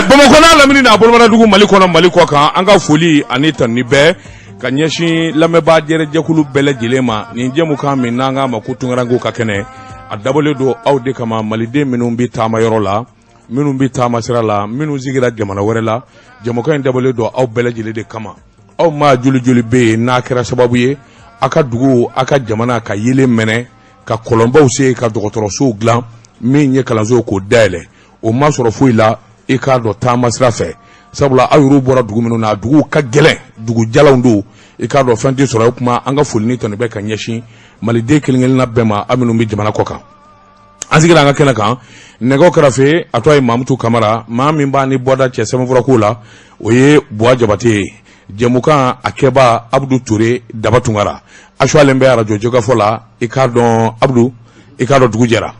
Bamakɔ n'a lamini n'a bolomadadugu, Mali kɔnɔ, Mali kɔ kan, an ka foli ani tanuni bɛɛ ka ɲɛsin lamɛnbaa jɛrɛjɛkulu bɛɛ lajɛlen ma. Nin jɛmukan min n'an k'a ma ko Tunkarankew ka kɛnɛ, a dabɔlen don aw de kama, maliden minnu bɛ taama yɔrɔ la, minnu bɛ taama sira la, minnu sigira jamana wɛrɛ la. Jɛmukan in dabɔlen don aw bɛɛ lajɛlen de kama. Aw maa joli joli bɛ yen n'a kɛra sababu ye aw ka dugu, aw ka jamana ka yeelen mɛnɛ, ka kɔlɔnbaw sen, ka dɔgɔtɔrɔsow dilan, min ye kalansow k'o dayɛlɛ, o ma sɔrɔ foyi la i k'a dɔn taama sira fɛ, sabula aw yɛrɛw bɔra dugu minnu na, duguw ka gɛlɛn, dugu jalanw don, i k'a dɔn fɛn tɛ sɔrɔ. O kuma, an ka foli ni tanu bɛ ka ɲɛsin maliden kelen-kelenna bɛɛ ma, aw minnu bɛ jamana kɔ kan. An sigira an ka kɛnɛ kan, nɛgɛw kɛrɛfɛ, a tɔgɔ ye Mamutu Kamara. Maa min b'a ni bɔda cɛ sɛbɛnfurako la, o ye Buwa Jabate ye. Jɛmukan a kɛba, Abudu Ture Daba Tunkara, a sualen bɛ arajo jɛkafɔ la. I k'a dɔn Abudu, i k'a dɔn dugu jɛra.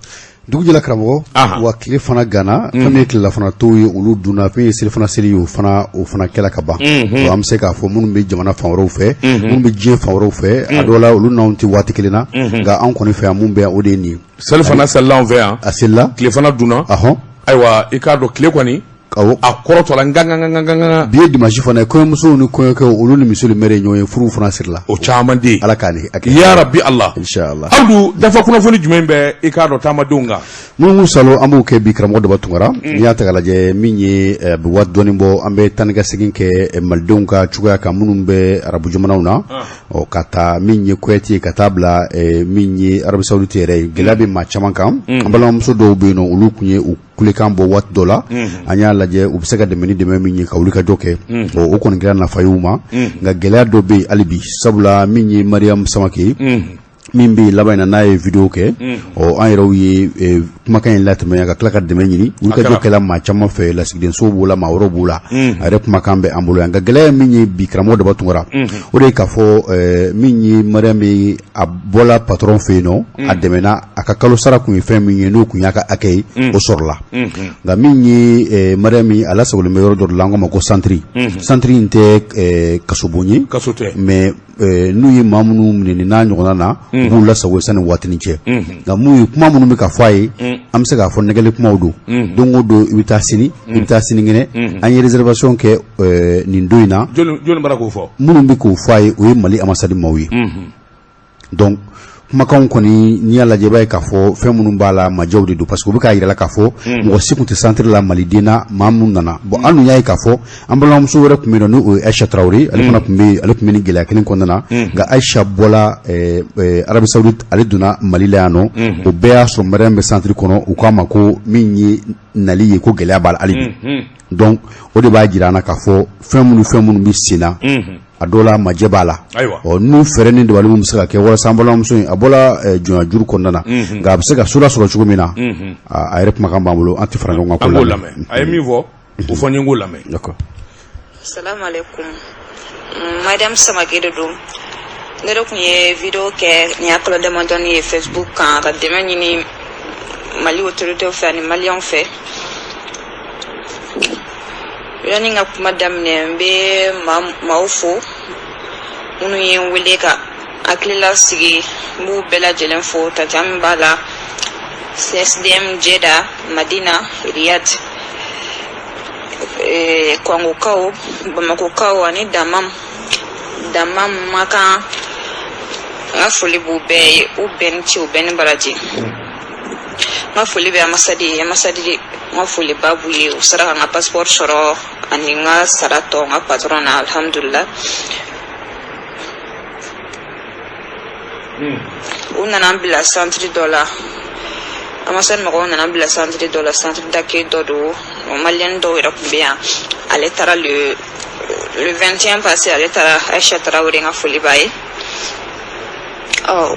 Dugu jɛra karamɔgɔ, wa tile fana gana. Fɛn min ye tilelafana tow ye, olu dunna. Fɛn ye selifana seli ye, o fana kɛla ka ban. An bɛ se k'a fɔ minnu bɛ jamana fan wɛrɛw fɛ, minnu bɛ diɲɛ fan wɛrɛw fɛ, a dɔw la olu n'anw tɛ waati kelen na, nka anw kɔni fɛ yan, mun bɛ yan, o de ye nin ye. Selifana selila anw fɛ yan. A selila. Tilefana dunna. Ayiwa, i k'a dɔn tile kɔni a kɔrɔtɔla ngangangangangan. Bi ye dimanche fana ye. Kɔɲɔmusow ni kɔɲɔkɛw, olu ni monsieur le maire ye ɲɔgɔn ye, furuw fana sirila. O caman den. Ala k'a ni ya rabbi Allah. Inshallah. Abudu, dafa kunnafoni jumɛn bɛ i k'a dɔn taamadenw kan? Minnu salo, an b'o kɛ bi, karamɔgɔ Daba Tunkara. N'i y'a ta k'a lajɛ, min ye a bɛ waati dɔɔni bɔ, an bɛ taa ni ka segin kɛ malidenw ka cogoya kan minnu bɛ arabu jamanaw na. Ɔ ka taa min ye Koweït ye, ka taa bila min ye Arabie Saoudite yɛrɛ ye, gɛlɛya bɛ maa caman kan. An balimamuso dɔw bɛ yen nɔ, olu tun ye u kulekan bɔ waati dɔ la. An y'a lajɛ u bɛ se ka dɛmɛ ni dɛmɛ min ye ka wuli ka jɔ kɛ, o kɔni kɛra nafa ye u ma. Nka gɛlɛya dɔ bɛ yen hali bi, sabula min ye Mariam Samake min bɛ yen laban in na, n'a ye vidéo kɛ, ɔ an yɛrɛw ye kumakan in latɛmɛ yan, ka tila ka dɛmɛ ɲini. Wulikajɔ kɛla maa caman fɛ, lasigidensow b'o la, maa wɛrɛw b'o la. A yɛrɛ kumakan bɛ an bolo yan. Nka gɛlɛya ye min ye bi, karamɔgɔ Daba Tunkara, o de ye k'a fɔ min ye Mariam ye, a bɔla patron fɛ yen nɔ, a dɛmɛna, a ka kalo sara kun ye fɛn min ye, n'o kun y'a ka hakɛ ye, o sɔrɔla. Nka min ye Mariam, a lasagolen bɛ yɔrɔ dɔ de la, an k'a ma ko centre. Centre in tɛ kasobon ye, mais n'u ye maa minnu minɛ n'a ɲɔgɔnna na, u b'u lasago sani waatinin cɛ. Nka mun ye, kuma minnu bɛ ka fɔ a ye, an bɛ se k'a fɔ nɛgɛli kumaw don. Don o don, i bɛ taa sini, i bɛ taa sinikɛnɛ, an ye réservation kɛ nin don in na. Jɔni bara k'o fɔ? Minnu bɛ k'o fɔ a ye, o ye Mali ambassade maaw ye. Donc kumakanw kɔni, n'i y'a lajɛ, i b'a ye k'a fɔ fɛn minnu b'a la, majɛw de don, parce que u bɛ k'a jira la k'a fɔ mɔgɔ si tun tɛ centre la maliden na, maa minnu nana. Bon, an dun y'a ye k'a fɔ an balimamuso wɛrɛ tun bɛ yen nɔ, n'o ye Ayisa Tarawele, ale fana tun bɛ yen, ale tun bɛ nin gɛlɛya kelen kɔnɔna na. Nka Ayisa bɔla Arabie Saoudite, ale donna Mali la yan nɔ. O bɛɛ y'a sɔrɔ Mariam bɛ centre kɔnɔ. U k'a ma ko min ye nali ye, ko gɛlɛya b'a la hali bi. Donc o de b'a jira an na k'a fɔ fɛn minnu bɛ sen na, a dɔw la majɛ b'a la. Ɔ n'u fɛɛrɛ ni dabali min bɛ se ka kɛ walasa an balimamuso in, a bɔla jɔnya juru kɔnɔna na, nka a bɛ se ka sura sɔrɔ cogo min na, a yɛrɛ kumakan b'an bolo, an tɛ fara ɲɔgɔn kan ko lamɛn. A ye min fɔ, o fɔ n ye, n k'o lamɛn. D'accord. Salamu alaikum. Mariam Samake de don. Ne de tun ye vidéo kɛ nin y'a kalo damadɔni ye Facebook kan, ka dɛmɛ ɲini Mali autorités fɛ ani maliyɛnw fɛ. Yanni n ka kuma daminɛ, n bɛ maaw fo minnu ye n wele ka hakilila sigi. N b'u bɛɛ lajɛlen fo. Tata min b'a la, CSDM Jɛda, Madina, Riyad, Kɔngokaw, Bamakokaw ani Damam Damam Makan, n ka foli b'u bɛɛ ye. U bɛɛ ni ce, u bɛɛ ni baraji. N ka foli bɛ ambassade ye. Ambassade, n ka foliba b'u ye. U sera ka n ka passeport sɔrɔ ani n ka sara tɔ n ka patron na, alhamdulillah. U nana n bila centre dɔ la. Ambassade mɔgɔw nana n bila centre dɔ la, centre d'accueil dɔ don. Maliyɛn dɔw yɛrɛ tun bɛ yan. Ale taara le 21 passé, ale taara, Aïcha Tarawele, n ka foli b'a ye. Ɔ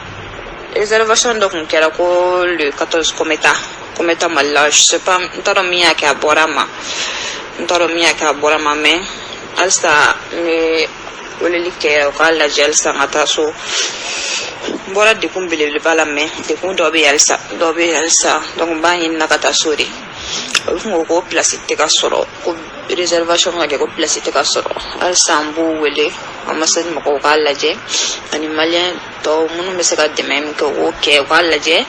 réservation dɔ tun kɛra ko le 14, ko n bɛ taa, ko n bɛ taa Mali la. Je sais pas, n t'a dɔn min y'a kɛ a bɔra a ma, n t'a dɔn min y'a kɛ a bɔra a ma, mais halisa n bɛ weleli kɛ u k'a lajɛ halisa n ka taa so. N bɔra dekun belebeleba la, mais dekun dɔ bɛ yen halisa, dɔ bɛ yen halisa. Donc n b'a ɲini na ka taa so de. Olu tun ko ko place tɛ ka sɔrɔ, ko réservation ka kɛ, ko place tɛ ka sɔrɔ halisa. N b'u wele, ambassade mɔgɔw k'a lajɛ ani maliyɛn tɔw minnu bɛ se ka dɛmɛ min kɛ, u k'o kɛ, u k'a lajɛ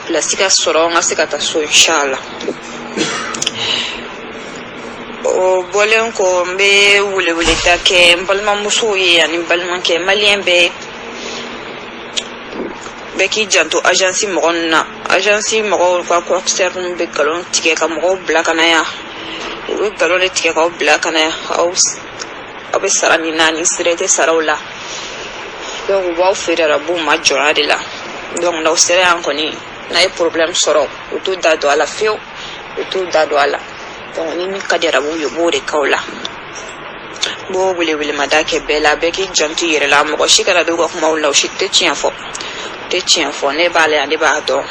place ka sɔrɔ, n ka se ka taa so, inshallah. bɔlen kɔ, n bɛ weleweleda kɛ n balimamusow ye ani n balimakɛ maliyɛn bɛɛ. Bɛɛ k'i janto agence mɔgɔ ninnu na. Agence mɔgɔw ka coxeur ninnu bɛ nkalon tigɛ ka mɔgɔw bila ka na yan. U bɛ nkalon de tigɛ k'aw bila ka na yan. Aw bɛ sara min na, ni sira tɛ saraw la. Donc u b'aw feere arabuw ma jɔnya de la. Donc n'aw sera yan kɔni, n'a ye problème sɔrɔ, u t'u da don a la fiyewu, u t'u da don a la. Donc ni min ka di arabuw ye, u b'o de k'aw la. N b'o welewelemada kɛ bɛɛ la, bɛɛ k'i janto i yɛrɛ la. Mɔgɔ si kana don u ka kumaw la, u si tɛ tiɲɛ fɔ, u tɛ tiɲɛ fɔ. Ne b'a la yan, ne b'a dɔn.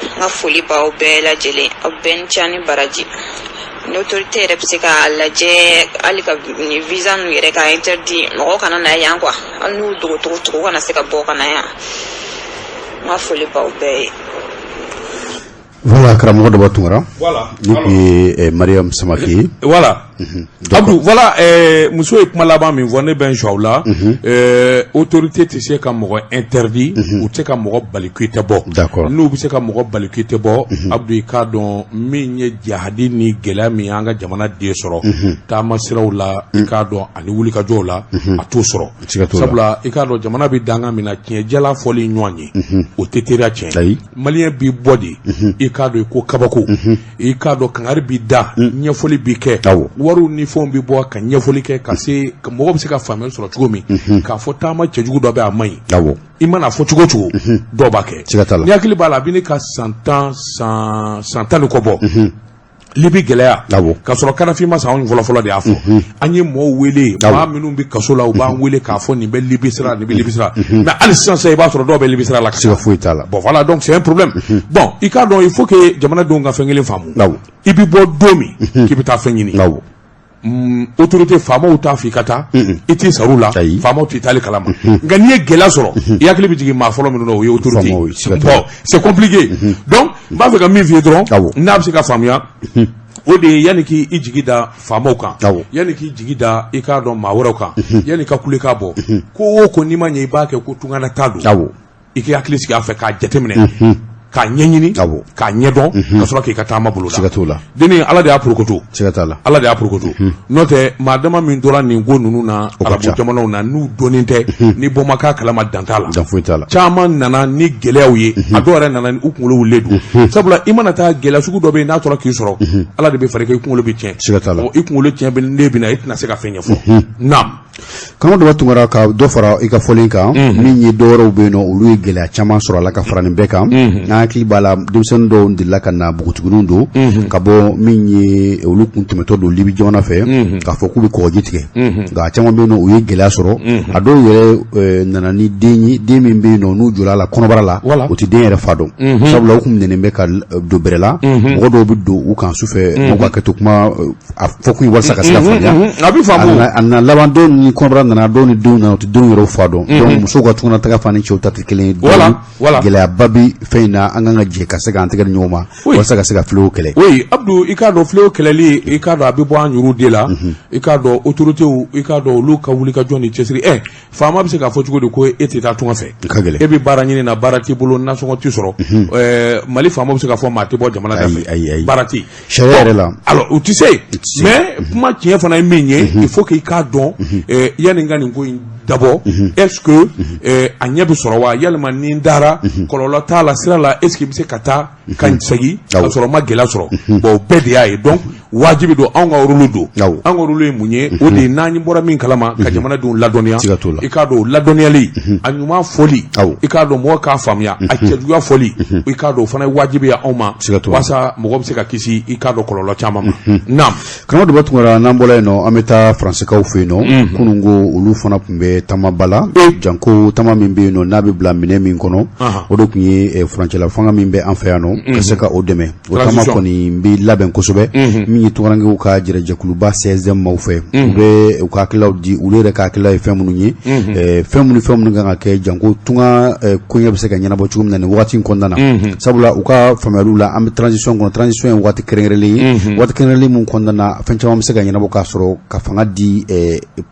N ka foli b'aw bɛɛ lajɛlen, aw bɛɛ ni ce ni baraji. Ni autorité yɛrɛ bɛ se k'a lajɛ hali ka nin visa ninnu yɛrɛ k'a interdit, mɔgɔw kana na yan quoi. Hali n'u dogo cogo cogo, u kana se ka bɔ ka na yan. N ka foli b'aw bɛɛ ye. Voilà, karamɔgɔ Daba Tunkara. Voilà. Ni tun ye Mariam Samake ye. Voilà. Abdou, voilà, muso ye kuma laban min fɔ, ne bɛ n sɔn o la. Autorité tɛ se ka mɔgɔ interdit, u tɛ se ka mɔgɔ bali k'i tɛ bɔ. N'u bɛ se ka mɔgɔ bali k'i tɛ bɔ, Abdou, i k'a dɔn min ye jahadi ni gɛlɛya min y'an ka jamana den sɔrɔ taama siraw la, i k'a dɔn ani wulikajɔw la, a t'o sɔrɔ. Siga t'o la. Sabula i k'a dɔn jamana bɛ danga min na, tiɲɛ jala fɔli ɲɔgɔn ye, o tɛ teriya tiɲɛ. Ayi. Maliyɛn b'i bɔ de, i k'a dɔn i ko kabako, i k'a dɔn kangari b'i da, ɲɛfɔli b'i kɛ, wariw ni fɛnw bɛ bɔ ka ɲɛfɔli kɛ ka se mɔgɔ bɛ se ka faamuyali sɔrɔ cogo min k'a fɔ taama cɛjugu dɔ bɛ, a man ɲi. I mana fɔ cogo o cogo, dɔw b'a kɛ. Siga t'a la. Ni hakili b'a la, a bɛ ne ka san 10, san 10 ni kɔ bɔ, Libi gɛlɛya, k'a sɔrɔ Kadafi ma sa, anw fɔlɔ fɔlɔ de y'a fɔ. An ye mɔgɔw wele, maa minnu bɛ kaso la, u b'an wele k'a fɔ nin bɛ Libi sira, nin bɛ Libi sira. Mais hali sisan sisan, i b'a sɔrɔ dɔw bɛ Libi sira la ka Siga foyi t'a la. Bon, voilà, donc c'est un problème. Bon, i k'a dɔn, il faut que jamanadenw ka fɛn kelen faamu. I bɛ bɔ don min k'i bɛ taa fɛn ɲini, autorité, faamaw t'a fɔ i ka taa, i t'i sar'u la. Ayi. Faamaw t'i taali kalama. Nka n'i ye gɛlɛya sɔrɔ, i hakili bɛ jigin maa fɔlɔ minnu na, o ye autorité. Faamaw ye, siga t'o la. Bon, c'est compliqué. Donc n b'a fɛ ka min f'i ye dɔrɔn, n'a bɛ se ka faamuya, o de ye yanni k'i jigi da faamaw kan, yanni k'i jigi da i k'a dɔn maa wɛrɛw kan, yanni ka kule k'a bɔ ko o ko, n'i ma ɲɛ i b'a kɛ ko tungana ta don, i k'i hakili sigi a fɛ k'a jateminɛ, k'a ɲɛɲini, k'a ɲɛdɔn, ka sɔrɔ k'i ka taama boloda. Siga t'o la. Denni, Ala de y'a porokoto. Siga t'a la. Ala de y'a porokoto. N'o tɛ, maa dama min tora nin ko ninnu na O ka arabu ca. jamanaw na, n'u dɔnnen tɛ, ni bɔ ma k'a kalama, dan t'a la. Dan foyi t'a la. Caman nana ni gɛlɛyaw ye, a dɔw yɛrɛ nana ni u kunkolo wulilen don. Sabula i mana taa, gɛlɛya sugu dɔ bɛ yen, n'a tora k'i sɔrɔ, Ala de bɛ fara i kan, i kunkolo bɛ tiɲɛ. Siga t'a la. Ɔ, i kunkolo tiɲɛ bɛ ne bɛna, i tɛna se ka fɛn ɲɛfɔ. Naam. Karamɔgɔ Daba Tunkara, ka dɔ fara i ka fɔlen kan, min ye dɔwɛrɛw bɛ yen nɔ, olu ye gɛlɛya caman sɔrɔ a la ka fara nin bɛɛ kan. An hakili b'a la, denmisɛnnin dɔw delila ka na, npogotigininw don, ka bɔ min ye, olu kun tɛmɛtɔ don Libi jamana fɛ, k'a fɔ k'u bɛ kɔgɔji tigɛ. Nka a caman bɛ yen nɔ, u ye gɛlɛya sɔrɔ. A dɔw yɛrɛ nana ni den ye, den min bɛ yen nɔ, n'u jɔra a la kɔnɔbara la, u tɛ den yɛrɛ fa dɔn, sabula u kun minɛnen bɛ ka don bɛrɛ la. Mɔgɔ dɔw bɛ don u kan sufɛ, mɔgɔw ka kɛ to kuma a fɔ kun ye walasa ka se ka faamuya. A bɛ faamu. A nana laban, dɔw ni kɔnɔbara nana, dɔw ni denw nana, u tɛ denw yɛrɛ fa dɔn. Donc musow ka tunga taga fan ni cɛw ta tɛ kelen ye. Voilà. Gɛlɛyaba bi fɛn in na. An kan ka jɛ ka se k'an tɛgɛ di ɲɔgɔn ma walasa ka se ka fléau kɛlɛ. Oui, Abdou, i k'a dɔn fléau kɛlɛli, i k'a dɔn a bɛ bɔ an yɛrɛw de la. I k'a dɔn autorités, i k'a dɔn olu ka wuli ka jɔ ni cɛsiri. Faama bɛ se k'a fɔ cogo di ko e tɛ taa tunga fɛ? Ka gɛlɛn. E bɛ baara ɲini na, baara t'i bolo, nasɔngɔ t'i sɔrɔ. Mali faama bɛ se k'a fɔ maa tɛ bɔ jamana da Ayi, ayi, ayi. fɛ, baara tɛ yen. Sariya yɛrɛ la. Alors u tɛ se. Se. Mais kuma tiɲɛ fana ye min ye, il faut que i k'a dɔn, yanni n ka nin ko in dabɔ, est-ce que a ɲɛ bɛ sɔrɔ wa? Yalima ni n dara, kɔlɔlɔ t'a la sira la? Est-ce que i bɛ se ka taa ka segin ka sɔrɔ n ma gɛlɛya sɔrɔ? Bon, o bɛɛ de y'a ye. Donc wajibi don, anw ka rôle don. Anw ka rôle ye mun ye? O de ye n'an bɔra min kalama, ka jamanadenw ladɔnniya. Siga t'o la. I k'a dɔn o ladɔnniyali, a ɲuman fɔli, i k'a dɔn mɔgɔ k'a faamuya, a cɛjuguya fɔli, i k'a dɔn o fana ye wajibi ye anw ma, Siga t'o la. walasa mɔgɔ bɛ se ka kisi, i k'a dɔn kɔlɔlɔ caman ma. Naam. Karamɔgɔ Daba Tunkara, n'an bɔra yen nɔ, an bɛ taa Faransikaw fɛ yen nɔ. Kunun ko olu fana tun bɛ taamaba la, janko tama min bɛ yen nɔ, n'a bɛ bila minɛ min kɔnɔ, o de tun ye furancɛla fanga min bɛ an fɛ yan nɔ, ka se ka o dɛmɛ. O taama Transition. kɔni bɛ labɛn kosɛbɛ. Min ye tunkarankew ka jɛrɛjɛkuluba CSDM maaw fɛ, u bɛ u ka hakililaw di, olu yɛrɛ ka hakilila ye fɛn minnu ye, fɛn minnu kan ka kɛ, janko tunga koɲɛ bɛ se ka ɲɛnabɔ cogo min na nin wagati in kɔnɔna na. Sabula u ka faamuyaliw la, an bɛ transition kɔnɔ. Transition ye waati kɛrɛnkɛrɛnlen ye, waati kɛrɛnkɛrɛnlen min kɔnɔna na, fɛn caman bɛ se ka ɲɛnabɔ k'a sɔrɔ ka fanga di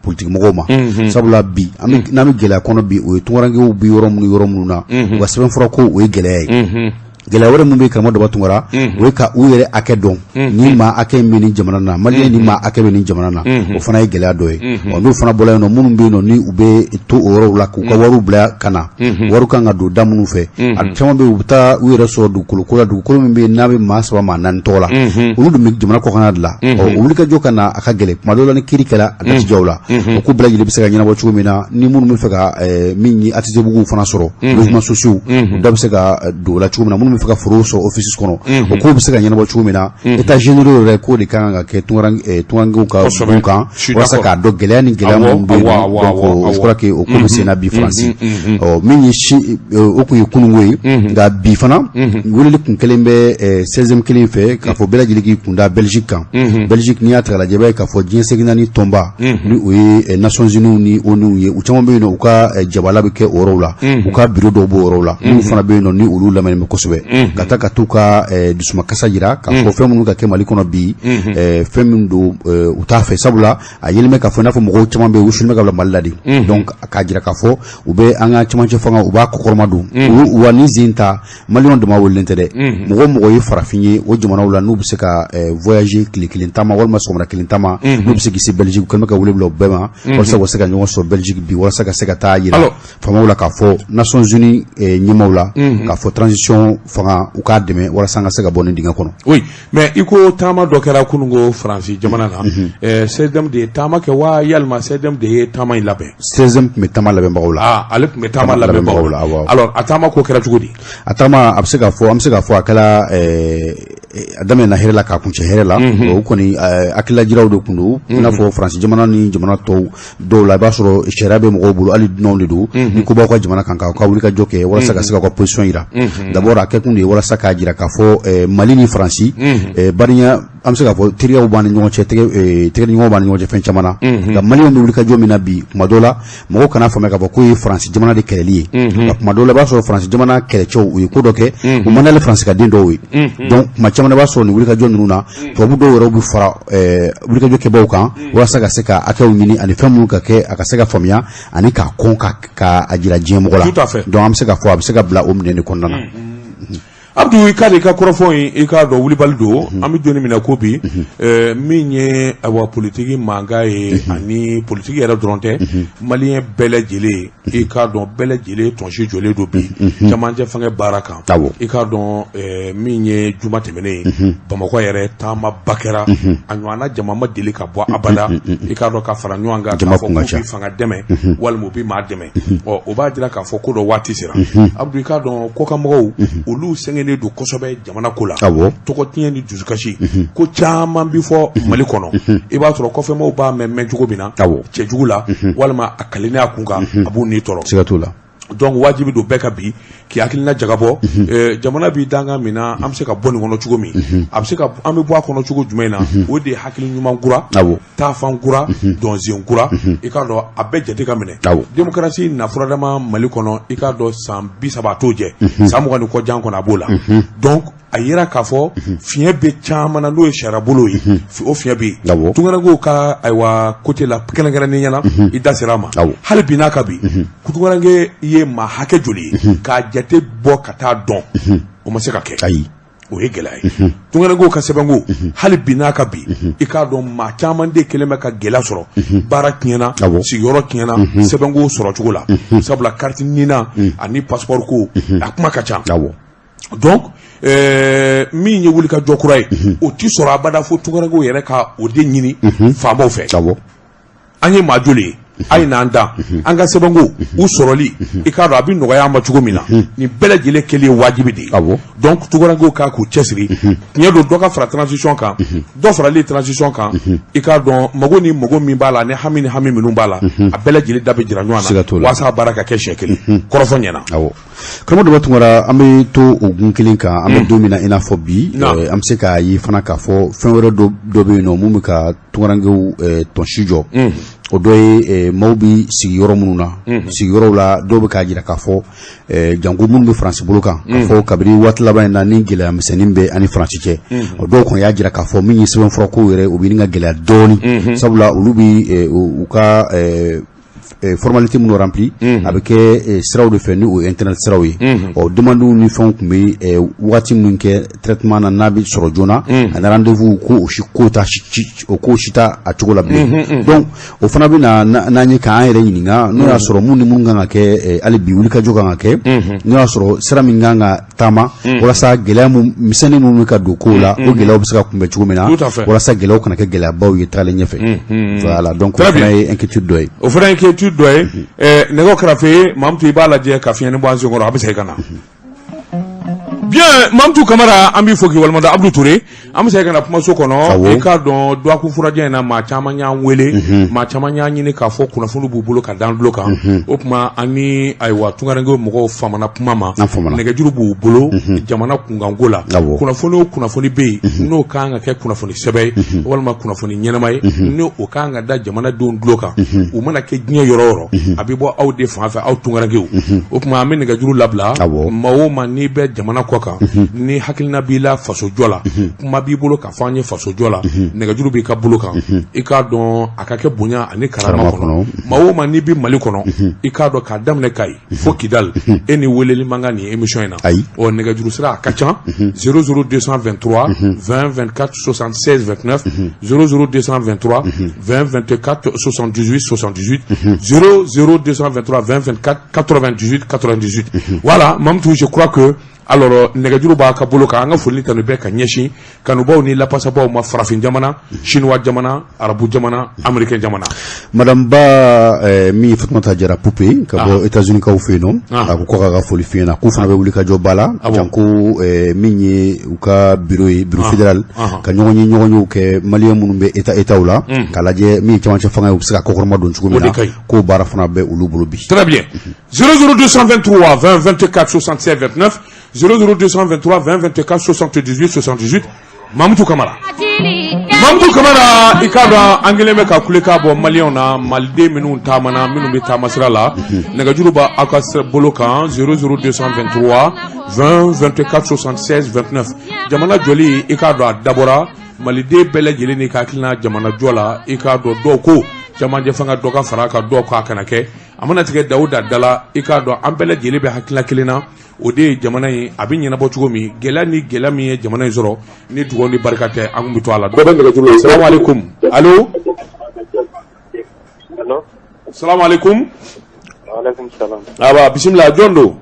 politique mɔgɔw ma. Sabula bi an bɛ n'an bɛ gɛlɛya kɔnɔ bi, o ye tunkarankew bɛ yɔrɔ minnu na, u ka sɛbɛnfura ko, o ye gɛlɛya ye. Gɛlɛya wɛrɛ min bɛ karamɔgɔ Daba Tunkara, o ye ka u yɛrɛ hakɛ dɔn, ni maa hakɛ min bɛ nin jamana na, maliyɛn ni maa hakɛ bɛ nin jamana na, o fana ye gɛlɛya dɔ ye. Ɔ, n'o fana bɔra yen nɔ, minnu bɛ yen nɔ ni u bɛ to o yɔrɔw la k'u ka wariw bila ka na, wari kan ka don da minnu fɛ, a caman bɛ yen, u bɛ taa u yɛrɛ sɔrɔ dugukolo ko la, dugukolo min bɛ yen n'a bɛ maa saba maa naani tɔgɔ la, olu dun bɛ jamana kɔkanna de la. Ɔ, o wulikajɔ ka na a ka gɛlɛn tuma dɔw la, ni kiiri kɛra a da tɛ diya u la. O ko bɛɛ lajɛlen bɛ se ka ɲɛnabɔ cogo min na, ni minnu bɛ fɛ ka min ye ATT-bugu fana sɔrɔ, logements sociaux, u da bɛ se ka don o la cogo min na, minnu bɛ fɛ ka forow sɔrɔ office kɔnɔ, o kow bɛ se ka ɲɛnabɔ cogo min na. États généraux yɛrɛ k'o de ka kan ka kɛ tungarankew ka bon kan, walasa k'a dɔn gɛlɛya ni gɛlɛya minnu bɛ yen. Donc je crois que o ko bɛ sen na bi Faransi. Ɔ, min ye si o tun ye kununko ye, nka bi fana weleli kun kelen bɛ 16e kelen fɛ k'a fɔ bɛɛ lajɛlen k'i kun da Belgique kan. Belgique, n'i y'a ta k'a lajɛ, i b'a ye k'a fɔ diɲɛ seleke naani tɔnba, ni o ye Nations Unies ni ONU ye, u caman bɛ yen nɔ, u ka jabala bɛ kɛ o yɔrɔw la, u ka bureau dɔw b'o yɔrɔw la. Minnu fana bɛ yen nɔ ni olu lamɛnnen bɛ kosɛbɛ, ka taa ka t'u ka dusumakasa jira k'a fɔ fɛn minnu ka kɛ Mali kɔnɔ bi, fɛn min don, u t'a fɛ, sabula a yelen bɛ k'a fɔ i n'a fɔ mɔgɔw caman bɛ yen, u sulen bɛ ka bila Mali la de. Donc k'a jira k'a fɔ u bɛ an ka cɛmancɛ fanga, u b'a kɔkɔrɔma don. Wa ni sen ta, maliyɛnw dama welelen tɛ dɛ, mɔgɔ o mɔgɔ ye farafin ye o jamanaw la, n'u bɛ se ka voyager tile kelen taama walima sɔgɔmada kelen taama, n'u bɛ se k'i se Belgique, u kɛlen bɛ ka wele bila u bɛɛ ma walasa u ka se ka ɲɔgɔn sɔrɔ Belgique bi, walasa ka se ka taa jira faamaw la k'a fɔ Nations Unies ɲɛmaaw la k'a fɔ transition fanga, u k'a dɛmɛ walasa an ka se ka bɔ nin dingɛ kɔnɔ. Oui, mais i ko taama dɔ kɛra kunun ko Faransi jamana na, CSDM de ye taama kɛ wa, yalima CSDM de ye taama in labɛn? CSDM tun bɛ taama labɛnbagaw la. Ah, ale tun bɛ taama labɛnbagaw la. Alors, a taama ko kɛra cogo di? A taama, a bɛ se k'a fɔ, an bɛ se k'a fɔ a kɛra, a daminɛna hɛrɛ la k'a kuncɛ hɛrɛ la. O kɔni hakililajiraw de tun don, i n'a fɔ Faransi jamana ni jamana tɔw dɔw la, i b'a sɔrɔ sariya bɛ mɔgɔw bolo, hali dunanw de don, ni ko b'aw ka jamana kan, k'aw ka wuli ka jɔ kɛ walasa ka se k'aw ka position jira. D'abord, a kɛkun de ye walasa k'a jira k'a fɔ Mali ni Faransi badenya, an bɛ se k'a fɔ teriyaw b'an ni ɲɔgɔn cɛ, tɛgɛdiɲɔgɔn b'an ni ɲɔgɔn cɛ fɛn caman na. Nka maliyɛnw bɛ wuli ka jɔ min na bi, tuma dɔw la mɔgɔw kana faamuya k'a fɔ k'o ye Faransi jamana de kɛlɛli ye. Nka tuma dɔw la, i b'a sɔrɔ Faransi jamana kɛlɛcɛw, u ye ko dɔ kɛ, u man d'ale Faransi ka den dɔw ye. Donc tuma caman na, i b'a sɔrɔ nin wulikajɔ ninnu na, tubabu dɔw yɛrɛ bɛ fara wulikajɔ kɛbaaw kan walasa ka se ka hakɛw ɲini ani fɛn minnu ka kɛ, a ka se ka faamuya ani k'a kɔn ka a jira diɲɛ mɔgɔ la. Tout à fait. Donc an bɛ se k'a fɔ a bɛ se ka bila o minɛn de kɔnɔna na. Abdu, i k'a i ka kɔrɔfɔ in, i k'a dɔn wulibali don. An bɛ don min na ko bi, min ye ayiwa politiki mankan ye, ani politiki yɛrɛ dɔrɔn tɛ, maliyɛn bɛɛ lajɛlen, i k'a dɔn bɛɛ lajɛlen tɔnsi jɔlen don bi camancɛ fanga baara kan. I k'a dɔn min ye juma tɛmɛnen ye, Bamakɔ yɛrɛ taamaba kɛra, a ɲɔgɔnna jama ma deli ka bɔ abada, i k'a dɔn ka fara ɲɔgɔn kan k'a fɔ k'u bɛ fanga dɛmɛ walima u bɛ maa dɛmɛ. Ɔ, o b'a jira k'a fɔ ko dɔ waati sera. Abdu, i k'a dɔn kɔkanmɔgɔw, olu sɛgɛnnen don kosɛbɛ jamana ko la, tɔgɔ tiɲɛ ni dusukasi ko caman bɛ fɔ Mali kɔnɔ. I b'a sɔrɔ kɔfɛmɔgɔw b'a mɛn cogo min na cɛjugu la walima a kalennen a kun kan, a b'u ni tɔɔrɔ. Siga t'o la. Donc wajibi don bɛɛ ka bi k'i hakilina jagabɔ, jamana b'i dankan min na, an bɛ se ka bɔ nin kɔnɔ cogo min, a bɛ se ka an bɛ bɔ a kɔnɔ cogo jumɛn na. O de ye hakili ɲuman kura, taafan kura, dɔnsen kura, i k'a dɔn a bɛɛ jate ka minɛ. Démocratie na furadama Mali kɔnɔ, i k'a dɔn san 30 a t'o jɛ, san 20 ni kɔ jan kɔnɔ a b'o la. Donc a yira k'a fɔ fiɲɛ bɛ caman na, n'o ye sariya bolo ye, o fiɲɛ bɛ yen. Tunkarankew ka ayiwa côté la, kɛrɛnkɛrɛnnenya la, i da sera a ma. Hali bi n'a ka bi, tunkaranke ye maa hakɛ joli ye k'a jate bɔ ka taa dɔn, o ma se ka kɛ. Ayi. O ye gɛlɛya ye. Tunkarankew ka sɛbɛnko, hali bi n'a ka bi, i k'a dɔn maa caman de kɛlen bɛ ka gɛlɛya sɔrɔ, baara tiɲɛna, sigiyɔrɔ tiɲɛna, sɛbɛnko sɔrɔ cogo la, sabula carte NINA ani passeport ko a kuma ka ca. Donc min ye wuli ka jɔ kura ye, o ti sɔrɔ abada fo tunkarankew yɛrɛ ka o de ɲini faamaw fɛ. An ye maa joli ye, a ye n'an dan an ka sɛbɛnko u sɔrɔli, i k'a dɔn a bɛ nɔgɔya an ma cogo min na, nin bɛɛ lajɛlen kɛlen ye wajibi de ye. Donc tunkarankew k'a k'u cɛsiri. Tiɲɛ don, dɔ ka fara transition kan, dɔ farali transition kan, i k'a dɔn mago ni mago min b'a la, ni hami ni hami minnu b'a la, a bɛɛ lajɛlen da bɛ jira ɲɔgɔn na walasa baara ka kɛ siɲɛ kelen. Kɔrɔfɔ ɲɛna. Karamɔgɔ Daba Tunkara, an bɛ to o gun kelen kan. An bɛ don min na i n'a fɔ bi, an bɛ se k'a ye fana k'a fɔ fɛn wɛrɛ dɔ bɛ yen nɔ mun bɛ ka tunkarankew tɔnsi jɔ. O dɔ ye maaw bɛ sigi yɔrɔ minnu na, sigiyɔrɔw la, dɔw bɛ k'a jira k'a fɔ, janko minnu bɛ Faransi bolo kan, k'a fɔ kabini waati laban in na ni gɛlɛya misɛnnin bɛ ani Faransi cɛ, o dɔw kɔni y'a jira k'a fɔ min ye sɛbɛnfurako yɛrɛ, o bɛ ɲini ka gɛlɛya dɔɔnin, sabula olu bɛ u ka formalité minnu rempli, a bɛ kɛ siraw de fɛ, ni o ye internet siraw ye. Ɔ, demandew ni fɛnw tun bɛ waati minnu kɛ traitement na, n'a bɛ sɔrɔ joona, ani rendez-vous ko, o si ko ta, o ko si t'a a cogo la bilen. Donc o fana bɛ na n'an ye k'an yɛrɛ ɲininka n'o y'a sɔrɔ mun ni mun kan ka kɛ hali bi, wulikajɔ kan ka kɛ, n'o y'a sɔrɔ sira min kan ka taama walasa gɛlɛya misɛnnin minnu bɛ ka don kow la, o gɛlɛyaw bɛ se ka kunbɛn cogo min na, walasa gɛlɛyaw kana kɛ gɛlɛyabaw ye tagalen ɲɛfɛ. Voilà, donc o fana ye inquiétude dɔ ye. O fana ye inquiétude dɔ ye. Nɛgɛw kɛrɛfɛ, Mamutu, i b'a lajɛ ka fiɲɛni bɔ an senkɔrɔ, a bɛ segin ka na. Bien, Mamutu Kamara, an b'i fo k'i waleɲuman. Abdou Touré, an bɛ segin ka na kumaso kɔnɔ. I k'a dɔn, dɔgɔkun furajɛ in na, maa caman y'an wele, maa caman y'a ɲini k'a fɔ kunnafoni b'u bolo ka d'an tulo kan. O tuma, an ni ayiwa tunkarankew mɔgɔw famana kuma ma, nɛgɛjuru b'u bolo jamana kunkanko la. Kunnafoni o kunnafoni bɛ yen, n'o kan ka kɛ kunnafoni sɛbɛ ye walima kunnafoni ɲɛnama ye, n'o o kan ka da jamanadenw tulo kan, u mana kɛ diɲɛ yɔrɔ o yɔrɔ, a bɛ bɔ aw de fan fɛ, aw tunkarankew. O tuma, an bɛ nɛgɛjuru labila. Maa o maa n'i bɛ jamana kɔ kan, ni hakilina b'i la fasojɔ la, kuma b'i bolo ka fɔ an ye fasojɔ la, nɛgɛjuru b'i ka bolo kan. I k'a dɔn, a ka kɛ bonya ani karama kɔnɔ. Maa o maa n'i bɛ Mali kɔnɔ, i k'a dɔn, k'a daminɛ Kayi fo Kidali, e ni weleli man kan nin émission in na. Ɔ, nɛgɛjuru sira a ka ca: 00 223 20 24 76 29, 00 223 20 24 78 78, 00 223 20 24 98 98. Voilà, Mamutu, je crois que alors nɛgɛjuru b'a ka bolo kan. An ka foli tanu bɛɛ ka ɲɛsin kanubaw ni lapasabaw ma, farafin jamana, chinois jamana, arabu jamana, américain jamana. Madame Ba, min ye Fatumata Jara Pupe ka bɔ États-Unis kaw fɛ yen nɔ, a ko k'a ka foli f'i ɲɛna, k'u fana bɛ wuli ka jɔ ba la, janko min ye u ka bureau ye, bureau fédéral, ka ɲɔgɔn ye, ɲɔgɔn yew kɛ maliyɛn minnu bɛ état étatw la, k'a lajɛ min ye cɛmancɛ fanga ye, u bɛ se ka kɔkɔrɔma don cogo min na, k'o baara fana bɛ olu bolo bi. Très bien. 00 223 20 24 67 29, 00 223 20 24 78 78. Mamutu Kamara, Mamutu Kamara, i k'a dɔn, an kɛlen bɛ ka kule k'a bɔ maliyɛnw na, maliden minnu taamana, minnu bɛ taama sira la, nɛgɛjuru b'a aw ka bolo kan: 00 223 20 24 76 29. Jamana jɔli, i k'a dɔn, a dabɔra maliden bɛɛ lajɛlen ni ka hakilina jamana jɔ la. I k'a dɔn, dɔw ko camancɛ fanga dɔ ka fara a kan, dɔw k'a kana kɛ. A mana tigɛ da o da da la, i k'a dɔn, an bɛɛ lajɛlen bɛ hakilina kelen na, o de ye jamana in a bɛ ɲɛnabɔ cogo min. Gɛlɛya ni gɛlɛya min ye jamana in sɔrɔ, ni dugawu ni barika tɛ, an kun bɛ to a la. Dɔ bɛ nɛgɛjuru la. Salamu aleykum, allo. Allo. Salamu aleykum. Waaleykum salam. Aba, bisimila, jɔn don?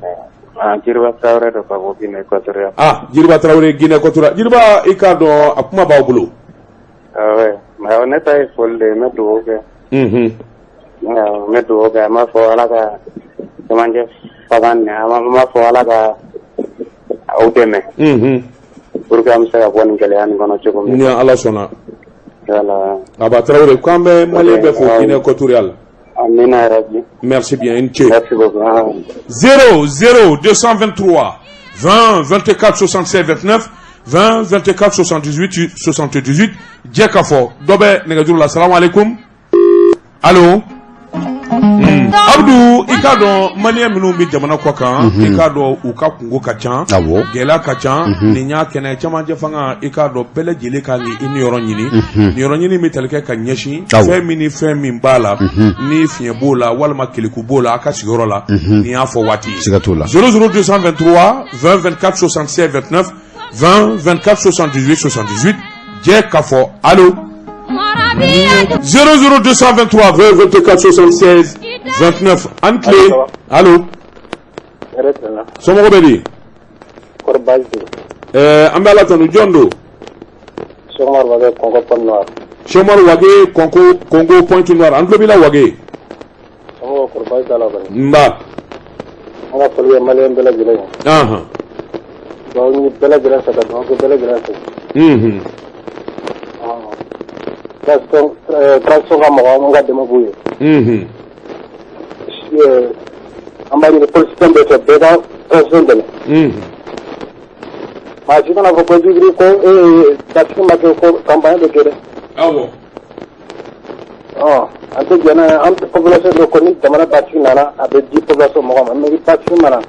Ah, Jiriba Tarawele don ka bɔ Guinée Équatoriale. Ah, Jiriba Tarawele, Guinée Équatoriale. Jiriba, i k'a dɔn, a kuma b'aw bolo. Ah ouais, mais ne ta ye foli de ye, n bɛ dugawu kɛ. N bɛ dugawu kɛ, an b'a fɔ Ala ka cɛmancɛ fanga minɛ, an b'a fɔ Ala ka aw dɛmɛ. Pour que an bɛ se ka bɔ nin gɛlɛya nin kɔnɔ cogo min. Ni Ala sɔnna. Voilà. Aba Tarawele, k'an bɛ maliyɛn bɛɛ fo Guinée Équatoriale. Amina yarabi. Merci bien, i ni ce. Merci beaucoup. Ah. 0 0 223 20 24 67 29, 20 24 78 78. Jɛ ka fɔ, dɔ bɛ nɛgɛjuru la. Salamu aleykum, allo. Abdu, i k'a dɔn, maliyɛn minnu bɛ jamana kɔ kan, i k'a dɔn, u ka kungo ka ca, gɛlɛya ka ca. Nin y'a kɛnɛ camancɛ fanga, i k'a dɔn, bɛɛ lajɛlen kan k'i niyɔrɔ ɲini. Niyɔrɔ ɲini bɛ tali kɛ ka ɲɛsin fɛn min ni fɛn min b'a la, ni fiɲɛ b'o la walima keleku b'o la, a ka sigiyɔrɔ la, nin y'a fɔ waati ye. Siga t'o la. 00 223 20 24 67 29, 20 24 78 78. Jɛ ka fɔ, allo. 00 223 20 24 76 29. An tile, allo. Hɛrɛ tɛna. Somɔgɔw bɛ di? Kɔri baasi tɛ? An bɛ Ala tanu. Jɔn don? Cheikh Omar Wage, Congo Pointe Noire. Cheikh Omar Wage, Congo, Congo Pointe Noire, an tulo b'i la, Wage. Somɔgɔw, kɔri baasi t'a la kɔni? Nba. An ka foli bɛ maliyɛn bɛɛ lajɛlen ye. Dugawu ɲini bɛɛ lajɛlen fɛ, ka dugawu kɛ bɛɛ lajɛlen fɛ. Transition ka mɔgɔ, an ka dɛmɛ b'u ye. An b'a ɲini politicien bɛɛ fɛ, bɛɛ ka transition dɛmɛ. Maa si kana fɔ ko jibiri ko basigi ma kɛ, ko campagne bɛ kɛ dɛ. Ɔ, an tɛ jɛn n'a ye. An tɛ population dɔ ko ni jamana basigi nana, a bɛ di population mɔgɔ ma, mais ni basigi ma na,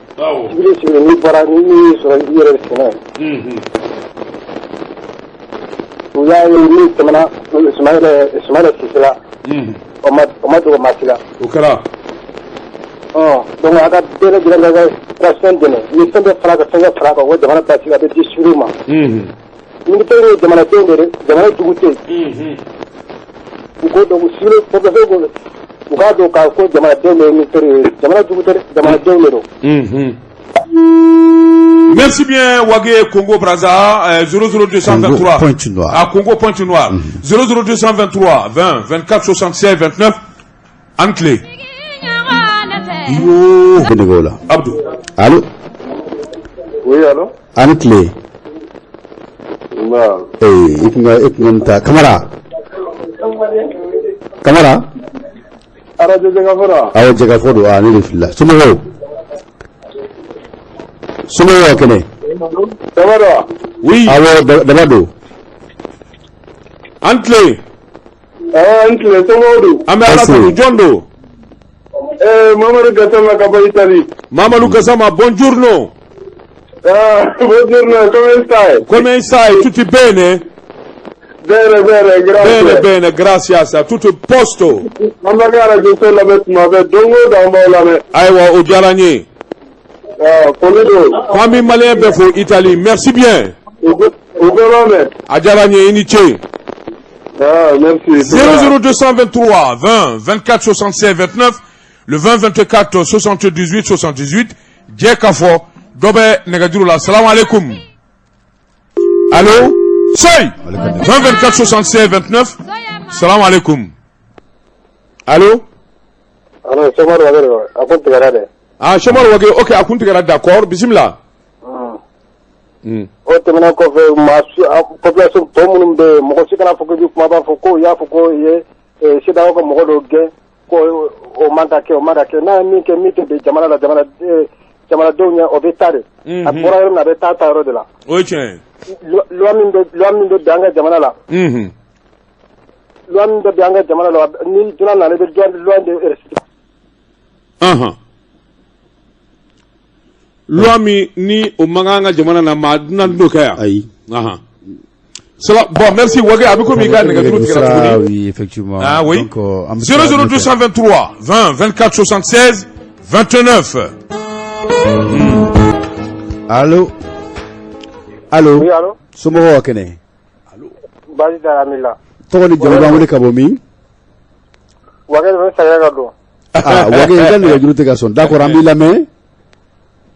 sibiri sibiri n'i bɔra, ni min y'i sɔrɔ, i yɛrɛ bɛ sɛnɛ. U y'a ye min tɛmɛna Sumayila Sise la. o ma dogo maa si la. O kɛra. Donc a ka bɛɛ lajɛlen ka transition dɛmɛ, ni fɛn bɛɛ fara kan, fɛn bɛɛ fara kan, o jamana basigi, a bɛ di suuru ma. Militaire ye jamanadenw de ye, jamana jugu tɛ yen. U ko donc civil population, u k'a dɔn k'a ko jamanadenw de ye militaire ye, jamana jugu tɛ, jamanadenw de don. Merci bien, Wage Congo Brazza, 00223. Congo Pointe Noire. Ah, Congo Pointe Noire. 00223 20 24 76 29. An tile. Yo. Bɛ nɛgɛw la. Abdou. Allo. Oui, allo. An tile. Nba. Ee, i kun ka nin ta Kamara. Kamara. Radio Jɛgɛfɔ. Awɔ, Jɛgɛfɔ don. Aa, ne de filila. Somɔgɔw? Somɔgɔw ka kɛnɛ? Ça va? Oui. Awɔ, daba don. An tile. Awɔ, n tile, somɔgɔw don? An bɛ Ala Baasi. tanu, jɔn don? Mamadu Gassama ka bɔ Italie. Mamadou Gassama, buongiorno. Ah, buongiorno, come stai? Come stai? Tutto bene? Bene, bene, grazie. Bene, bene, grazie. Tutto posto. An b'a ka radio so lamɛn tuma bɛɛ, don o don an b'aw lamɛn. Ayiwa, o diyara n ye. Ah, foli don. Ko an bɛ malien bɛɛ fo Italie. Merci bien. U bɛɛ b'a mɛn. A diyara n ye, i ni ce. Ah, merci. 00223 20 24 76 29, le 20 24 78 78. Jɛ k'a fɔ dɔ bɛ nɛgɛjuru la. Salamu aleykum. Allo, Sey 20 24 76 29. Salamu aleykum. Allo. Allo, Sɛkumaru Wage de don, a kun tigɛra dɛ. Ah, Sɛkumaru Wage, ok, a kun tigɛra, d'accord, bisimila. O tɛmɛnen kɔfɛ, maa si population tɔ minnu bɛ yen, mɔgɔ si kana fɔ ko i bɛ kuma b'a fɔ ko u y'a fɔ ko i ye CEDEAO ka mɔgɔ dɔw gɛn, ko o man ka kɛ, o man ka kɛ. N'a ye min kɛ min tɛ bɛn jamana la, jamana jamanadenw ɲɛ, o bɛ taa de. A bɔra yɔrɔ min na, a bɛ taa ta yɔrɔ de la. O ye tiɲɛ ye. Loi min bɛ bɛn an ka jamana la. Loi min bɛ bɛn an ka jamana la, ni dunan nana, i bɛ loi de respecter. Loi min ni o man kan an ka jamana na, maa dunan t'o kɛ yan. Ayi. Sala, bon, merci Wage, a bɛ komi i ka nɛgɛjuru tigɛra tuguni. Oui, effectivement. Ah oui. Donc, an bɛ se ka 00223 20 24 76 29. Allo. Allo. Oui, allo. Somɔgɔw ka kɛnɛ? Baasi tɛ, Amila. Tɔgɔ ni jamu, b'an wele ka bɔ min? Wage de bɛ sɛgɛn ka don. Ah, Wage, i ka nɛgɛjuru tɛ ka sɔn. D'accord, an b'i lamɛn.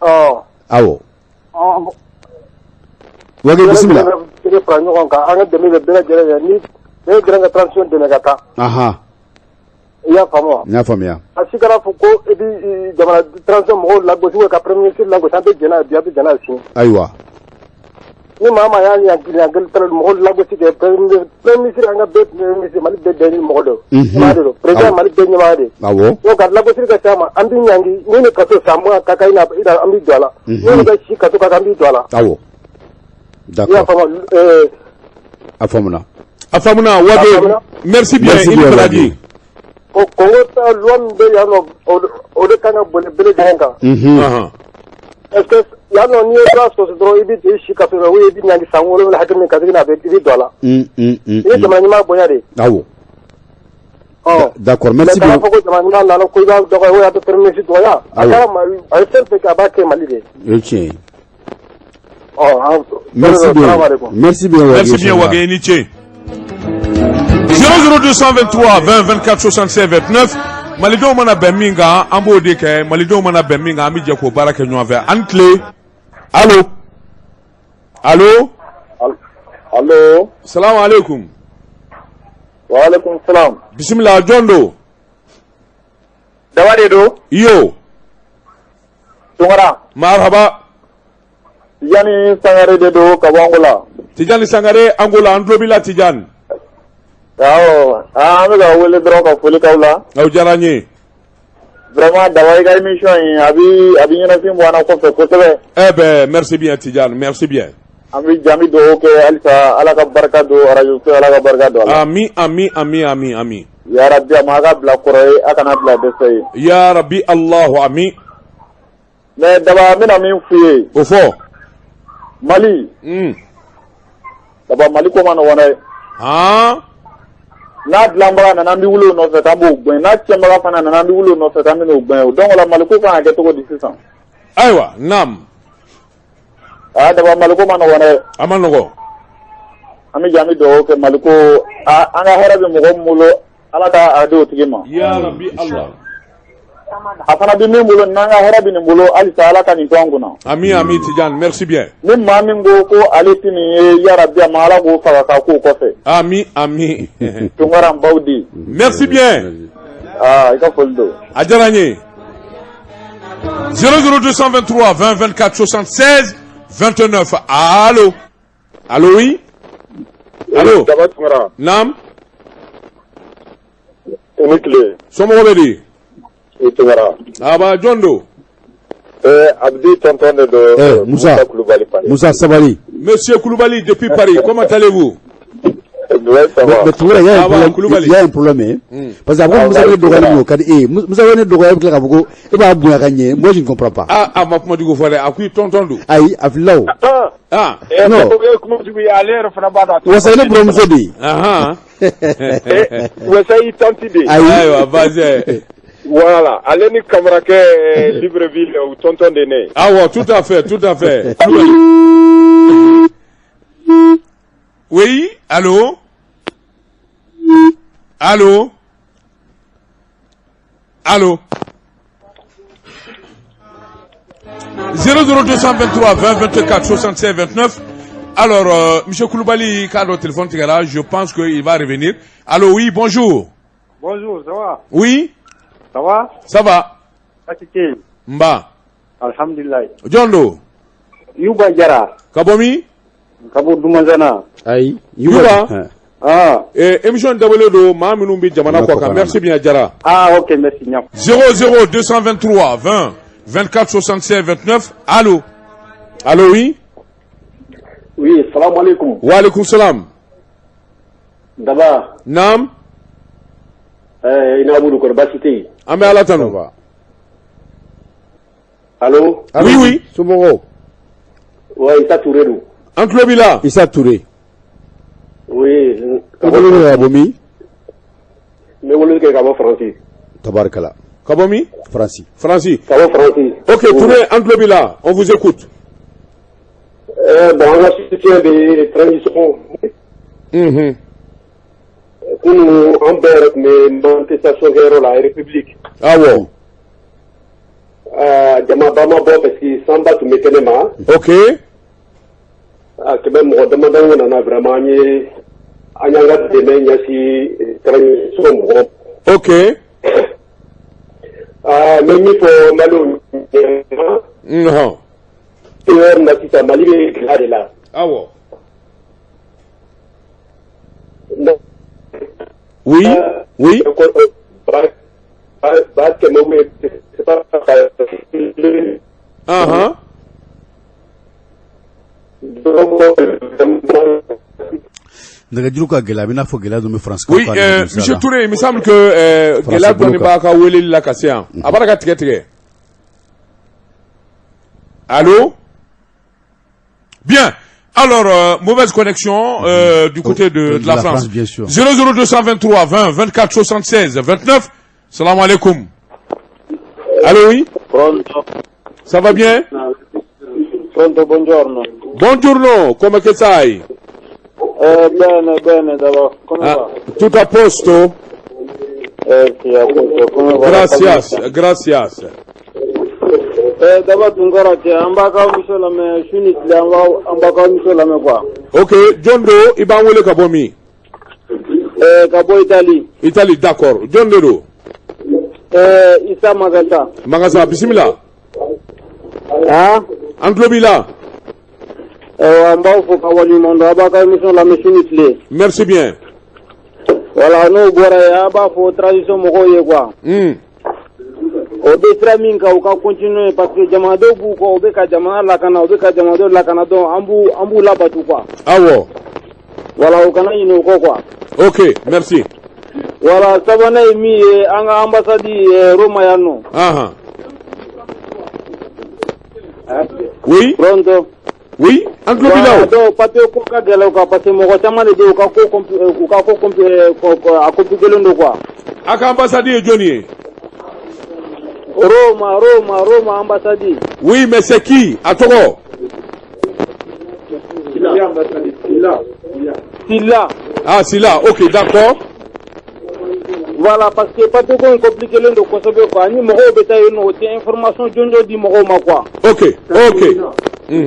Ɔ. Awɔ. Wage, bisimila. Tɛgɛ fara ɲɔgɔn kan, an ka dɛmɛ bɛ bɛɛ lajɛlen ye, ni bɛɛ lajɛlen ka transition dɛmɛ ka taa. I y'a faamu wa? N y'a faamuya. A si kana fɔ ko i bi jamana transition mɔgɔw lagosi ou ka premier ministre lagosi, an tɛ jɛn n'a ye bi, an tɛ jɛn n'a ye sini. Ayiwa. Ni maa maa y'a ɲangili mɔgɔw lagosi kɛ premier ministre, an ka bɛɛ premier ministre, Mali bɛɛ bɛɛ ni mɔgɔ don. Ɲɛmaa de don, président Mali bɛɛ ɲɛmaa de. Donc ka lagosili ka s'a ma, an bɛ ɲangi ni ni kaso san 20 ka kan, i na an bɛ don a la. Ni ni ka si kaso ka kan, an bɛ don a la. I y'a faamu? A faamuna. A faamuna Wage. Merci bien. Merci i ni bien, baraji. Wage. Ko Congo ta loi min bɛ yan nɔ, o de kan ka boli bɛɛ lajɛlen kan. Est-ce que yan nɔ, n'i ye loi sɔsɔ dɔrɔn, i bɛ i si kaso la ou i bɛ ɲangi san 7 hakɛ min ka segin, a bɛ i bɛ don a la. I ye jamana ɲɛmaa bonya de. Ɔ. D'accord, merci Mais bien. kana fɔ ko jamana ɲɛmaa nana ko i b'a dɔgɔya ou a bɛ premier ministre dɔgɔya. A kɛra Mali, a ye fɛn fɛn kɛ, a b'a kɛ Mali de ye. O ye tiɲɛ ye. Ɔ an. Merci bien. Salamu alaikum. Merci bien, Wage. Merci bien, Wage, i ni ce. 00223 20 24 76 29. Malidenw mana bɛn min kan, an b'o de kɛ. Malidenw mana bɛn min kan, an bɛ jɛ k'o baara kɛ ɲɔgɔn fɛ. An tile. Allo. Allo. Allo. Salamu aleykum. Wa alaikum salam. Bisimila, jɔn don? Daba de don. Iyo. Tunkara. Marhaba. Tijani Sangare de don ka bɔ Angola. Tijani Sangare, Angola, an tulo b'i la, Tijani. Awɔ, an bɛ ka wele dɔrɔn ka foli k'aw la. Aw diyara n ye. Vraiment, Daba, i ka émission in, a bɛ ɲɛnafin bɔ an na kɔfɛ kosɛbɛ. Eh ben, merci bien, Tijani, merci bien. An bɛ dugawu kɛ halisa, Ala ka barika don radio so, Ala ka barika don a la. Ami, ami, ami, ami, ami. Yarabi, a ma a ka bila kɔrɔ ye, a kana bila dɛsɛ ye. Ya Rabbi, Allahu ami. Mais Daba, n bɛna min f'u ye. O fɔ. Mali. Daba, Mali ko ma nɔgɔn dɛ. Han. N'a dilanbaga nana, an bɛ wuli o nɔfɛ k'an b'o gɛn. N'a tiɲɛbaga fana nana, an bɛ wuli o nɔfɛ k'an bɛ n'o gɛn. O donc o la, Maliko kan ka kɛ cogo di sisan? Ayiwa, naam. Aa, Daba, Maliko ma nɔgɔn dɛ. A ma nɔgɔn. An bɛ jɛ, an bɛ dugawu kɛ Maliko. An ka hɛrɛ bɛ mɔgɔ min bolo, Ala ka a di o tigi ma. Ya Rabbi Allah. A fana bɛ min bolo, n'an ka hɛrɛ bɛ nin bolo halisa, Ala ka nin to an kunna. Ami, ami, Tidiane, merci bien. Ni maa min ko ko ale tɛ nin ye, yarabi, a ma, Ala k'o faga k'a k'o kɔfɛ. Ami, ami. Tunkara n baw di. Merci bien. Aa, i ka foli don. A diyara n ye. 00223 20 24 76 29. Allo, allo, oui, allo. Daba Tunkara. Naam. I ni tile. Somɔgɔw bɛ di? I Tunkara. Aba, jɔn don? Abdi tonton de don. Eh, Musa. Kulubali, Paris. Musa, sabali. Monsieur Koulibaly depuis Paris, comment allez-vous? Ouais, ça va. Mais Tunkara, il y a un Ah, problème. Koulibaly. Il y a un problème, hein. Parce que a ko Ah, Musa bɛ ne ouais, dɔgɔya min, o ka di e ye. Musa bɛ ne dɔgɔya, e bɛ tila k'a fɔ ko e b'a bonya ka ɲɛ. Moi, je ne comprends pas. Ah, a ma kuma jugu fɔ dɛ, a ko i tonton don. Ayi, a filila o. Ah. Non. Kuma jugu ye, ale yɛrɛ fana b'a dɔn. Wasa ye ne buramuso de ye. Ahan. Wasa y'i tantie de ye. Ayi. Ayiwa, baasi. Voilà, ale ni Kamarakɛ Libreville, u tonton de ne ye. Awɔ, tout à fait, tout à fait. Koulibaly. Oui, allô, allô, allô. 00223 20 24 65 29. Alors, Monsieur Koulibaly, quand le téléphone tigɛra, je pense qu'il va revenir. Allô, oui, bonjour. Bonjour, ça va? Oui. Ça va? Ça va. Baasi tɛ yen. Nba. Alhamdulilayi. Jɔn don? Yuba Jara. Ka bɔ min? Ka bɔ Dumanzana. Ayi. Yuba. Ah. Eh, émission dabɔlen don maa minnu bɛ jamana kɔ kan. Merci bien, Jara. Ah, ok, merci. Ɲa. 00 223 20 24 65 29. Allô, allô, oui. Oui, salam alaikum. Wa alaikum salam. Daba. Naam. I n'a bolo, kɔrɔ baasi tɛ yen? An bɛ Ala tanu. Allo? Oui, oui. Somɔgɔw? Ouais, Issa Touré don. An tulo b'i la. Issa Touré. Oui. I bolo ka bɔ min? N bɛ weleli kɛ ka bɔ Faransi. Tabarikala. Ka bɔ min? Faransi. Faransi. Ka bɔ Faransi. Ok, Touré, an tulo b'i la, on vous écoute. Bon, an ka soutien bɛ transition. Kunun, an bɛɛ yɛrɛ tun bɛ manifestation kɛyɔrɔ la, République. Jamaba ma bɔ parce que sanba tun bɛ kɛnɛ ma. A kɛmɛ mɔgɔ damadɔ nana. Vraiment, an ye an y'an ka dɛmɛ ɲɛsin transition mɔgɔw. N bɛ min fɔ Maliw ɲɛna, yɔrɔ min na sisan, Mali bɛ gɛlɛya de la. Oui. Ba 100 ou bien c'est pas. Donc Nɛgɛjuru ka gɛlɛn, a bɛ n'a fɔ gɛlɛya dɔ bɛ France. Oui, Monsieur Touré, il me semble que gɛlɛya dɔɔni b'a ka weleli la ka se yan. A b'a ka tigɛ tigɛ. Allô? Bien. Alors, mauvaise connexion du côté de la France. Bien sûr. 00223 20 24 76 29. Salam alaikum. Allô, oui? Pronto. Ça va bien? Pronto, buongiorno. Buongiorno, come che stai? Bene, bene, Daba. Come Ah, va? Tutto a posto? Sì, appunto, come va? Gracias, gracias. Daba Tunkara cɛ, an b'a ka émission lamɛn su ni tile, an b'a ka émission lamɛn quoi. Ok, jɔn don, i b'an wele ka bɔ min? Ka bɔ Italie. Italie, d'accord. Jɔn de don? Isa Magasa. Magasa, bisimila. Han? An tulo b'i la. An b'aw fo ka waleɲuman dɔn, a b'a ka émission lamɛn su ni tile. Merci bien. Voilà, n'o bɔra yen, an b'a fɔ transition mɔgɔw ye quoi. O bɛ sira min kan, u ka continuer parce que jamanadenw b'u kɔ, u bɛ ka jamana lakana, u bɛ ka jamanadenw lakana, donc an b'u labatu quoi. Voilà, u kana ɲinɛ o kɔ quoi. Ok, merci. Voilà, sabanan ye min ye, an ka ambassade Roma yan nɔ. Ah. Oui. Pronto. Oui, an tulo b'i la o. Donc papier ko ka gɛlɛn quoi, parce que mɔgɔ caman de bɛ yen, u ka ko a compliqué don quoi. A ka ambassade ye jɔnni ye? Roma, Roma, Roma ambassade. Oui, mais c'est qui? A tɔgɔ? Sila. Ah, Sila, ok, d'accord. Voilà, parce que papier ko in compliqué don kosɛbɛ quoi. Ni mɔgɔw bɛ taa yen nɔ, o tɛ information jɔnjɔn di mɔgɔw ma quoi. Ok.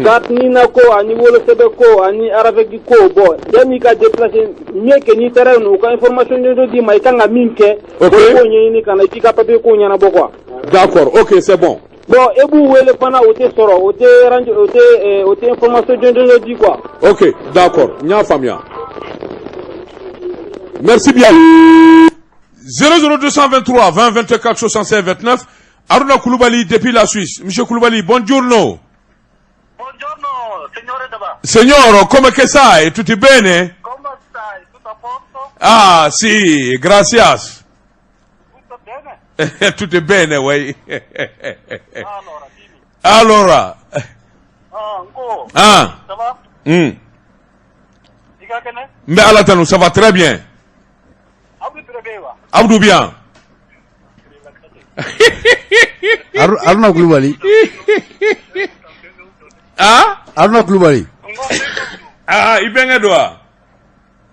Carte NINA ko ani wolosɛbɛn ko ani RAVEC ko, bon, yanni i ka déplacer, mieux que n'i taara yen nɔ, u ka information jɔnjɔn d'i ma, i kan ka min kɛ. O k'o ɲɛɲini ka na, i k'i ka papier ko ɲɛnabɔ quoi. D'accord, ok, c'est bon. Bon, e b'u wele fana, o tɛ sɔrɔ, o tɛ range, o tɛ information jɔnjɔn di quoi. Ok, d'accord, n y'a faamuya. Merci bien. 00223 20 24 65 29. Aruna Koulibaly depuis la Suisse. Monsieur Koulibaly, buongiorno. Buongiorno, signore Daba. Signor, come che stai? Tutto bene? Come stai? Tutto a posto? Ah, sì, gracias. Tutto bene? Tutto bene, oui. Allora, dimmi. Allora, Ah, nko. Ah. Ça va? I ka kɛnɛ? Mais ala tanu, ça va très bien. Abdou Touré bɛ yen wa? Abdou bien. Aruna Kulubali. Ah? Aruna Kulubali. Nko, n bɛnkɛ don. Ah, i bɛnkɛ don wa?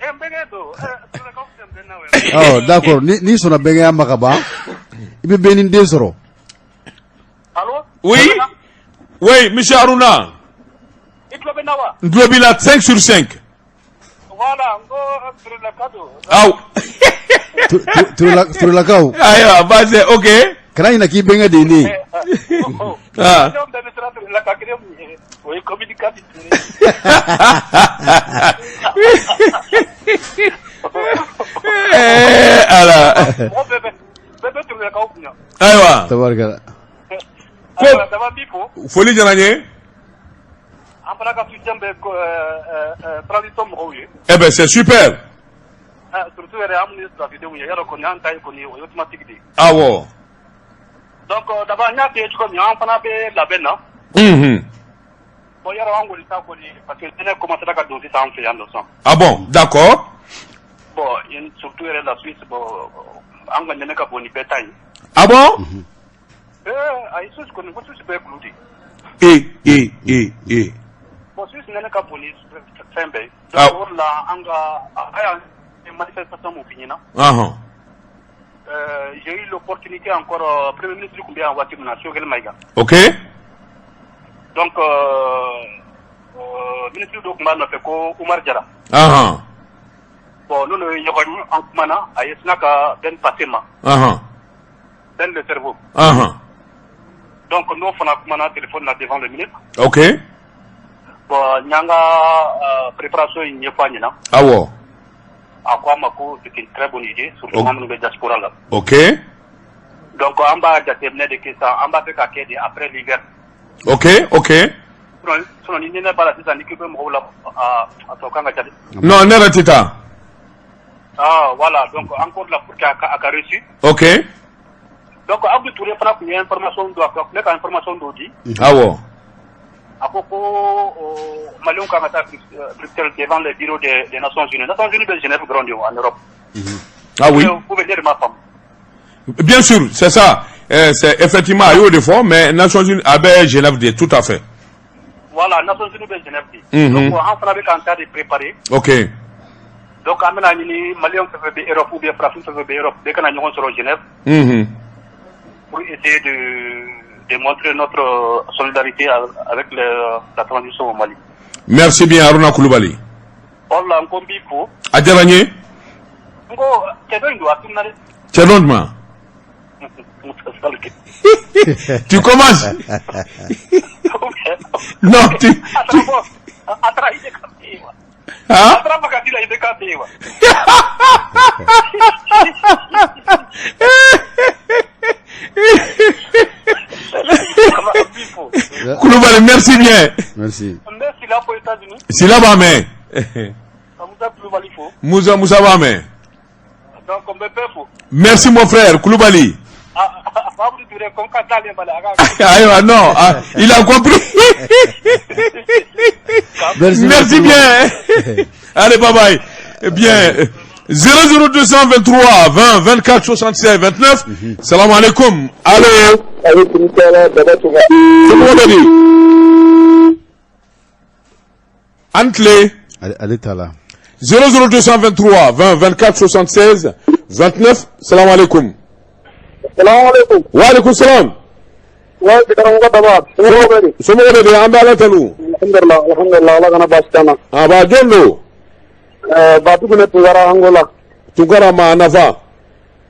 Eh, n bɛnkɛ don. Eh, Touré ka fisa n bɛn na wɛ. Ɔ, d'accord, ni n'i sɔnna bɛnkɛya ma ka ban, i bɛ bɛn ni den sɔrɔ. Allo? Oui? Oui, monsieur Aruna. I tulo bɛ n na wa? N tulo b'i la 5 sur 5. Voilà, n ko Tourélaka don. Aw. Turelakaw. Ayiwa, baasi tɛ, ok. Kana ɲinɛ k'i bɛnkɛ de ye ne ye. Eh, oh, oh. Ah. Maliyɛnw bɛɛ bɛ siran Tourélaka kelen mun ye, o ye communicat di Touré. Eh, ala. Mɔgɔ bɛɛ bɛ Tourélakaw bonya. Ayiwa. Tabarikala. Ayiwa, Daba, n b'i fo. Foli diyara n ye. An fana ka soutien bɛ transition mɔgɔw ye. Eh ben, c'est super. Ah, surtout yɛrɛ an minnu ye sɔrɔdasidenw ye, yarɔ kɔni an ta ye kɔni o ye automatique de ye. Awɔ. Donc d'abord n y'a f'i ye cogo min, an fana bɛ labɛn na. Bon, yarɔ an kɔni ta kɔni, parce que nɛnɛ commencera ka don sisan an fɛ yan nɔ sisan. Ah bon, d'accord. Bon, surtout yɛrɛ la Suisse, bon, an ka nɛnɛ ka bon ni bɛɛ ta ye. Ah bon? Eh, ayi, Suisse kɔni, ko Suisse bɛɛ ye kulu de ye. Eh, eh, eh, eh. Bon, Suisse nɛnɛ ka bon ni fɛn bɛɛ ye. Ah. Donc o de la an ka a y'an manifestation mun f'i ɲɛna. J'ai eu l'opportunité encore, premier ministre tun bɛ yan waati min na, Choguel Maïga. Donc ministre dɔ tun b'a nɔfɛ ko Umar Jara. Bon, n'olu ye ɲɔgɔn ye, an kumana, a ye sina ka Ben passé ma. Ben le cerveau. Donc n'o fana kumana téléphone na devant le ministre. Bon, n y'an ka préparation in ɲɛfɔ a ɲɛna. A ko a ma ko c'est une très bonne idée, surtout an minnu bɛ diaspora la. Donc an b'a jateminɛ de kɛ sisan, an b'a fɛ ka kɛ de après l'hiver. Sinon ni nɛnɛ b'a la sisan, ni k'i bɛ mɔgɔw la, a tɔ kan ka ca dɛ. Non, ne yɛrɛ tɛ taa. Ah voilà, donc encore là pour que a ka réussi. Donc Abdou Touré fana tun ye information dɔ, a tun bɛ ka information dɔ di. A ko ko Maliens kan ka taa Bruxelles devant le bureau des Nations Unies. Nations Unies bɛ Genève dɔrɔn de en Europe. Ah oui. Ou bien ne de m'a faamu. Bien sûr, c'est ça. C'est effectivement a y'o de fɔ, mais Nations Unies a bɛ Genève de, tout à fait. Voilà, Nations Unies bɛ Genève de. Donc an fana bɛ k'an ta de préparer. Donc an bɛna ɲini Maliens fɛn fɛn bɛ Europe ou bien farafin fɛn fɛn bɛ Europe, bɛɛ kana ɲɔgɔn sɔrɔ Genève pour essayer de montrer notre solidarité avec la transition au Mali. Merci bien, Aruna Koulibaly. O la n ko n b'i fo. A diyara n ye. N ko cɛ dɔ in don, a tununa dɛ. Cɛ dɔ jumɛn? Musa Sall. Tu commences. Non, tu A taara bɔ, a taara IBK fɛ yen wa? Hein? A taara vacances la IBK fɛ yen wa? N b'i fo. Koulibaly, merci bien. Merci. N bɛ Sila fo États-Unis. Sila b'a mɛn. Ka Musa Kulubali fo. Musa, Musa b'a mɛn. Donc n bɛ bɛɛ fo. Merci mon frère Koulibaly. Ayiwa, non, ah, il a compris. Merci, Merci bien. Allez, bye bye. Bien. 00223 20 24 76 29. Salam alaikum. Allô. Aleykum salaam, Daba Tunkara. Somɔgɔw bɛ di? An tile. Ale t'a la. 00223 20 24 76 29. Salam alaikum. Salaam aleykum. Wa alaikum salam. Wa karamɔgɔ Daba, somɔgɔw bɛ di? Somɔgɔw bɛ di? An bɛ Ala tanu. Alhamdulilah, alhamdulilah, Ala kana baasi k'an na. A b'a jɔn don? Batugune Tunkara, Angola. Tunkara ma nafa.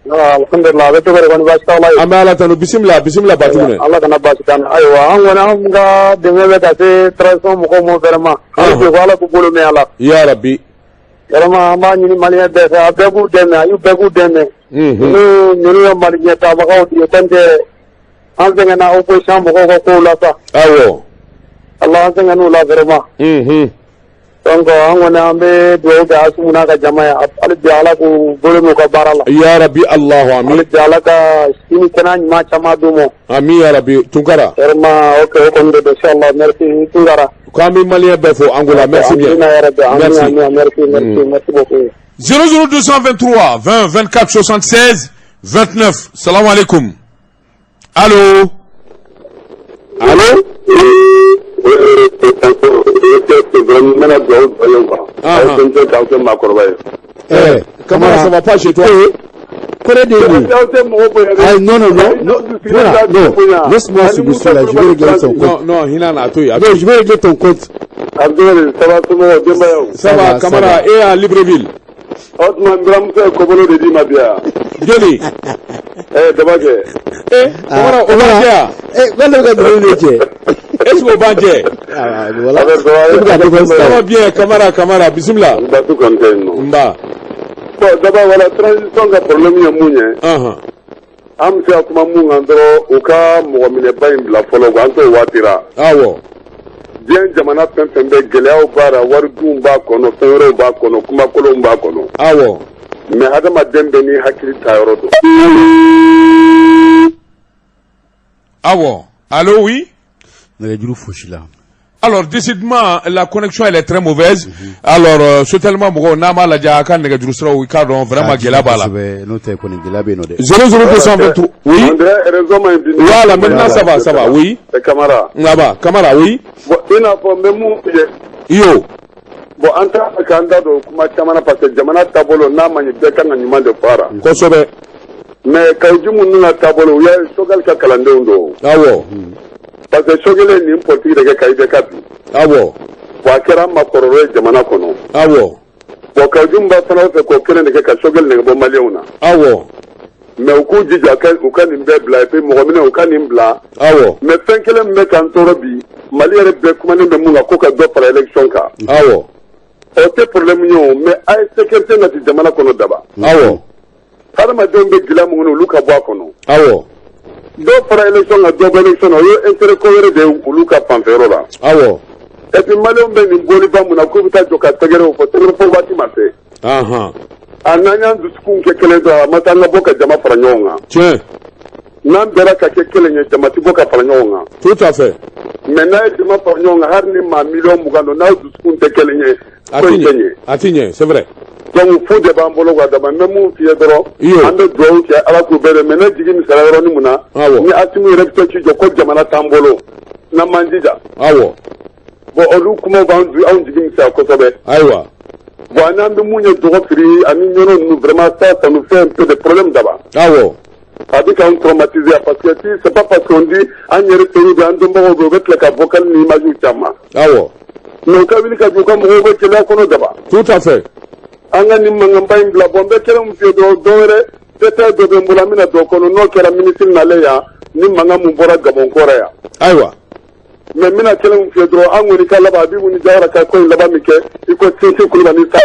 Alhamdulilah, a bɛ cogo di? Kɔni baasi t'aw la yen? An bɛ Ala tanu. Bisimila, bisimila Batugune. Ala kana baasi k'an na. Ayiwa, an kɔni, an ka dɛmɛ bɛ ka se transition mɔgɔw ma vraiment. Hali bi ko Ala k'u bolo mɛn a la. Ya Rabbi. Vraiment, an b'a ɲini maliyɛn bɛɛ fɛ, a bɛɛ k'u dɛmɛ, a y'u bɛɛ k'u dɛmɛ. Ninnu ye Mali ɲɛtaabagaw de ye, kɔni tɛ an sɛgɛnna opposition mɔgɔw ka kow la sa. Ala, an sɛgɛnn'u la vraiment. Donc an kɔni, an bɛ dugawu kɛ Asimu n'a ka jama ye, hali bi Ala k'u bolo n'u ka baara la. Ya Rabbi, Allahu amin. Hali bi Ala ka sini kɛnɛ ɲuman caman d'u ma. Amin ya Rabbi, Tunkara. Vraiment, ok, o kɔni de don, inchallah, merci Tunkara. K'an bɛ maliyɛn bɛɛ fo Angola, merci bien. Amina ya Rabbi, amina. Merci. Amina, merci, merci, merci beaucoup. 00223 20 24 76 29. Salam alaikum. Allô. Allô. N bɛna dugawu dɔ ye quoi. A ye denmisɛn k'aw kɛ maakɔrɔba ye. Eh, Kamara, ça va pas chez toi? Kɔrɔ de ye nin ye. Aw tɛ mɔgɔ bonya dɛ. Ah, non, non, non, non, voilà, non. Laisse-moi celui-ci là, je vais régler son compte. Non, non, hinɛ na, a to yen, a to Non, yen. je vais régler ton compte. Abdoulaye, ça va, somɔgɔw, denbayaw? Ça Ça va, va, ça Kamara, va. et à Libreville? O tuma n buramuso ye kɔbolo de d'i ma bi yan. Joli? Dabakɛ. Eh, Kamara, o b'an jɛ yan? Eh, wale bɛ ka dugawu de kɛ. Est-ce que o b'an jɛ? Ah, voilà. A bɛ E bɛ ka dɔ fɔ Ça va sisan. bien, Kamara, Kamara, bisimila. Batu kɔni tɛ yen nɔ. Nba. Bon, Daba, wala transition ka problème ye mun ye? An bɛ se ka kuma mun kan dɔrɔn, u ka mɔgɔ minɛba in bila fɔlɔ quoi, an t'o waati la. Diɲɛ jamana fɛn fɛn bɛ, gɛlɛyaw b'a la, waridenw b'a kɔnɔ, fɛn wɛrɛw b'a kɔnɔ, kumakolonw b'a kɔnɔ. Mais hadamaden bɛɛ n'i hakili ta yɔrɔ don. Awɔ. Allô, oui? Nɛgɛjuru fosi la. Alors, décidément, la connexion, elle est très mauvaise. Alors, certainement, mɔgɔw, n'a m'a lajɛ a ka nɛgɛjuru siraw, i k'a dɔn vraiment gɛlɛya b'a la. Kosɛbɛ, n'o tɛ kɔni gɛlɛya bɛ yen nɔ dɛ. 00223, oui. On dirait réseau ma ɲi bi. Voilà, maintenant ça va, ça va, oui. C'est Kamara. Ngaba, Kamara, oui. Bon, i n'a fɔ n bɛ mun f'i ye. Iyo. Bon, an t'a fɛ k'an da don kuma caman na parce que jamana taabolo n'a ma ɲi, bɛɛ kan ka ɲuman de fɔ a la. Mais Kaou Djim ninnu ka taabolo, u y'a ye Choguel ka kalandenw don. Parce que Choguel ye nin politique de kɛ ka IBK bin. Bon, a kɛra an ma kɔlɔlɔ ye jamana kɔnɔ. Bon, Kaou Djim b'a fana fɛ k'o kelen de kɛ ka Choguel nege bɔ maliyɛnw na. Mais u k'u jija u ka nin bɛɛ bila et puis mɔgɔ minɛ, u ka nin bila. Mais fɛn kelen min bɛ k'an tɔɔrɔ bi, Mali yɛrɛ bɛɛ kumanen bɛ mun kan, ko ka dɔ fara élection kan. O tɛ problème ye o, mais a ye sécurité nati jamana kɔnɔ, Daba. Hadamadenw bɛ gɛlɛya mun kɔnɔ, olu ka bɔ a kɔnɔ. Dɔw fara élection kan, dɔ bɔ élection na, o ye intérêt ko wɛrɛ de ye olu ka fanfɛyɔrɔ la. Et puis maliyɛnw bɛ nin bɔliba mun na k'u bɛ taa jɔ ka tɛgɛrɛw fɔ, tɛgɛrɛ fɔ waati ma se. A n'an y'an dusukun kɛ kelen dɔrɔn, a ma taa an ka bɔ ka jama fara ɲɔgɔn kan. N'an bɛra ka kɛ kelen ye, jama ti bɔ ka fara ɲɔgɔn kan. Tout à fait. Mais n'a ye jama fara ɲɔgɔn kan, hali ni maa miliyɔn 20 don, n'aw dusukun tɛ kelen ye, A ko ti in tɛ ɲɛ. ɲɛ. A ti ɲɛ, c'est vrai. Donc fu de b'an bolo ka dama, n bɛ mun f'i ye dɔrɔn, Iyo. an bɛ dugawu kɛ Ala k'u bɛɛ dɛ, mais ne jigi misɛnya yɔrɔnin mun na, ni Asimu yɛrɛ bɛ to k'i jɔ ko jamana t'an bolo, n'an m'an jija. Bon, olu kumaw b'an anw jigi misɛnya kosɛbɛ. Bon, ani an bɛ mun ye dɔgɔ firi ani ɲɔnɔ ninnu, vraiment ça, ça nous fait un peu de problème d'abord. A bɛ k'an traumatiser parce que si c'est pas parce qu'on dit an yɛrɛ teriw bɛ, an dɔnbagaw bɛ, u bɛ tila ka vocal ni image caman. Mais u ka wuli ka jɔ, u ka mɔgɔw bɛ gɛlɛya kɔnɔ, Daba. Tout à fait. An ka nin mankanba in bila. Bon, n bɛ kelen min f'i ye dɔrɔn, dɔ wɛrɛ détail dɔ bɛ n bolo, an bɛna don o kɔnɔ, n'o kɛra ministre nalen yan ni mankan mun bɔra Gabon kɔrɔ yan. Mais n bɛna kelen min f'i ye dɔrɔn, an kɔni ka laban, Abibu ni Jawara ka ko in laban min kɛ, i ko Sinsin Kulubali sa.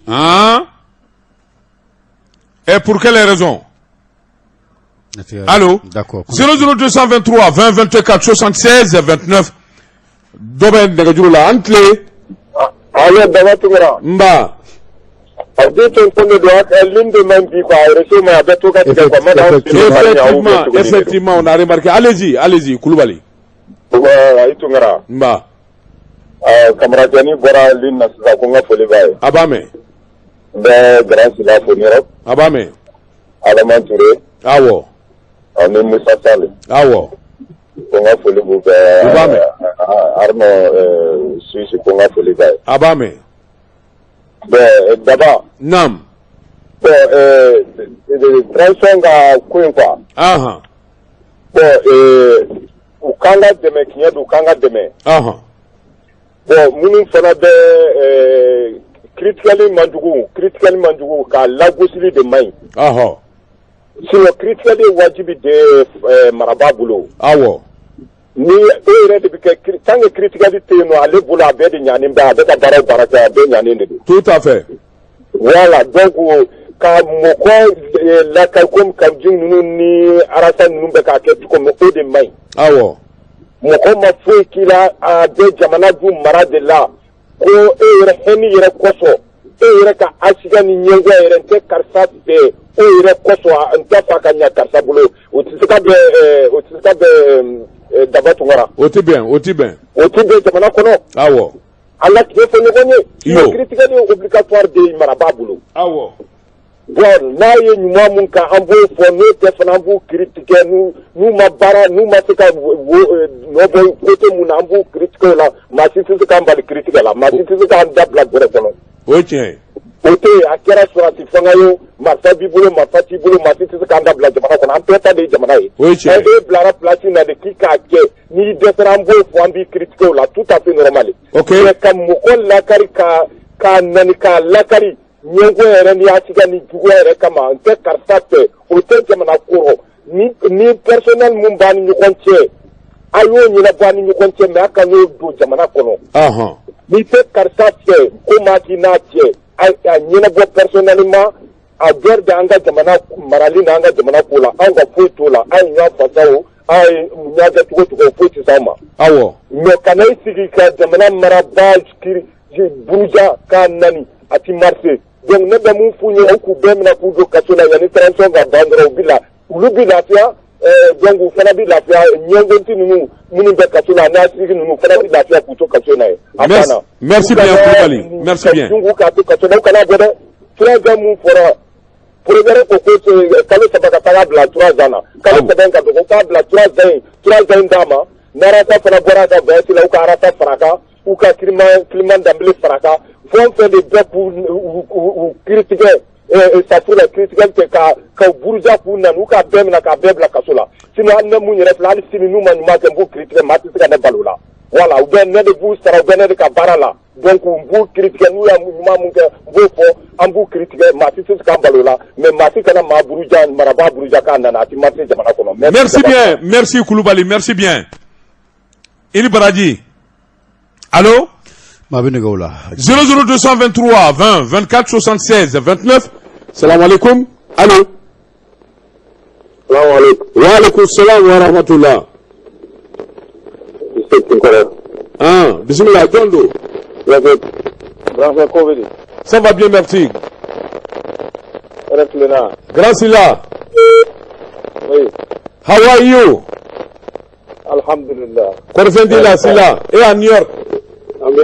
Hein? Et pour quelle raison? Allô? D'accord. 00223 20 24 76 29. Dɔ bɛ nɛgɛjuru la, an tile. Allo, Daba Tunkara. Nba. A den tɔn de don a ligne de man bi quoi, réseau ma a bɛ to ka tigɛ quoi. Effectivement, effectivement, on a remarqué. Allez-y, allez-y, Koulibaly. Voilà, i Tunkara. Nba. Kamarajani bɔra ligne na sisan ko n ka foli b'a ye. A b'a mɛn. N bɛ Grand Sila fo New York. A b'a mɛn. Adama Touré. Awɔ. Ani Musa Sall. Awɔ. Ko n ka foli b'u bɛɛ. U b'a mɛn. Arnaud Suisse, ko n ka foli b'a ye. A b'a mɛn. Bon, Daba. Naam. Bon, transition ka ko in quoi. Bon, u k'an ka dɛmɛ, tiɲɛ don, u k'an ka dɛmɛ. Bon, minnu fana bɛ critiquer man jugu, critiquer man jugu, k'a lagosili de man ɲi. Sinon critiquer ye wajibi de ye marabaa bolo. Ni e yɛrɛ de bɛ kɛ, tant que critiquer tɛ yen nɔ ale bolo, a bɛɛ de ɲanen bɛ, a bɛ ka baara o baara kɛ, a bɛɛ ɲanen de don. Tout à fait. Voilà, donc ka mɔgɔ lakari komi Kaou ninnu ni Arasa ninnu bɛ k'a kɛ cogo min, o de man ɲi. Mɔgɔ ma foyi k'i la, a bɛ jamana dun mara de la, ko e yɛrɛ hɛni yɛrɛ kosɔn, e yɛrɛ ka asiga ni ɲɛngoya yɛrɛ, n tɛ karisa fɛ, o yɛrɛ kosɔn n t'a fɛ a ka ɲa karisa bolo, o tɛ se ka bɛn, o tɛ se ka bɛn, Daba Tunkara. O tɛ bɛn, o tɛ bɛn. O tɛ bɛn jamana kɔnɔ. An ka tiɲɛ fɔ ɲɔgɔn ye. Iyo. Critiquer ye obligatoire de ye marabaa bolo. Bon, n'a ye ɲuman mun kan, an b'o fɔ, n'o tɛ fana, an b'u critiquer. N'u ma baara, n'u ma se ka nɔ bɔ côté mun na, an b'u critiquer o la. Maa si tɛ se k'an bali critiquer la, maa si tɛ se k'an da bila gɛrɛ kɔnɔ. O ye tiɲɛ ye. O tɛ yen, a kɛra sɔrɔdasi fanga ye o, marifa b'i bolo, marifa t'i bolo, maa si tɛ se k'an da bila jamana kɔnɔ, an bɛɛ ta de ye jamana ye. O ye tiɲɛ ye. E bilara place na de k'i k'a kɛ, n'i dɛsɛra, an b'o fɔ, an b'i critiquer o la, tout à fait normal. Mais ka mɔgɔ lakari, ka k'a nani k'a lakari ɲɛngo yɛrɛ ni asiga ni juguya yɛrɛ kama, n tɛ karisa fɛ, o tɛ jamana kɔrɔ. Ni personnel mun b'an ni ɲɔgɔn cɛ, a y'o ɲɛnabɔ an ni ɲɔgɔn cɛ, mais a ka n'o don jamana kɔnɔ. N'i tɛ karisa fɛ, ko maa k'i n'a cɛ, a ɲɛnabɔ personnellement a dehors de an ka jamana marali n'an ka jamana ko la, anw ka foyi t'o la, an ye ɲɔgɔn fasa o, an ye ɲɔgɔn kɛ cogo cogo, foyi tɛ s'anw ma. Mais kana i sigi ka jamana marabaa kiri buruja k'a nani, a ti marcher. Donc ne bɛ mun f'u ye, u k'u bɛɛ minɛ k'u don kaso la yanni transition ka ban dɔrɔn, u bi la, olu bi lafiya. Donc u fana bi lafiya, ɲɛngonti ninnu minnu bɛ kaso la, n'a sigi ninnu fana bi lafiya k'u to kaso in na yen. A banna. Merci bien, Koulibaly. Merci bien. K'u k'a to kaso la, u kana bɔ dɛ. 3 ans mun fɔra, procureur ko kalo 3 ka taga bila 3 ans na, kalo 3 in ka dɔgɔ, u k'a bila 3 ans in, 3 ans in d'a ma. N'Arasa fana bɔra a ka voyage la, u ka Arasa fara a kan, u ka Clément Dembélé fara a kan, fɛn o fɛn de bɛ k'u u critiquer, safuru la critiquer kɛ ka buruja k'u nani, u k'a bɛɛ minɛ k'a bɛɛ bila kaso la. Sinon hali ne mun yɛrɛ filɛ, hali sini n'u ma ɲuman kɛ, n b'u critiquer, maa tɛ se ka ne balo la. Voilà, u bɛ ne de b'u sara, u bɛ ne de ka baara la, donc n b'u critiquer, n'u y'a ɲuman mun kɛ, n b'o fɔ, an b'u critiquer, maa si tɛ se k'an balo la, mais maa si kana maa buruja, marabaa buruja k'a nana, a ti marcher jamana kɔnɔ. Merci bien, merci Koulibaly, merci bien. I ni baraji. Allô? Maa bɛ nɛgɛw la. 00223 20 24 76 29. Salam alaikum. Allô? Salam alaikum. Wa alaikum salam wa rahmatullah. Ah, bismillah, jɔn don? Grand ko bɛ di? Ça va bien, merci. Hɛrɛ tilenna. Grand Sila. Oui. How are you? Alhamdulillah. Kɔri fɛn t'i la, Sila? E à New York. An bɛ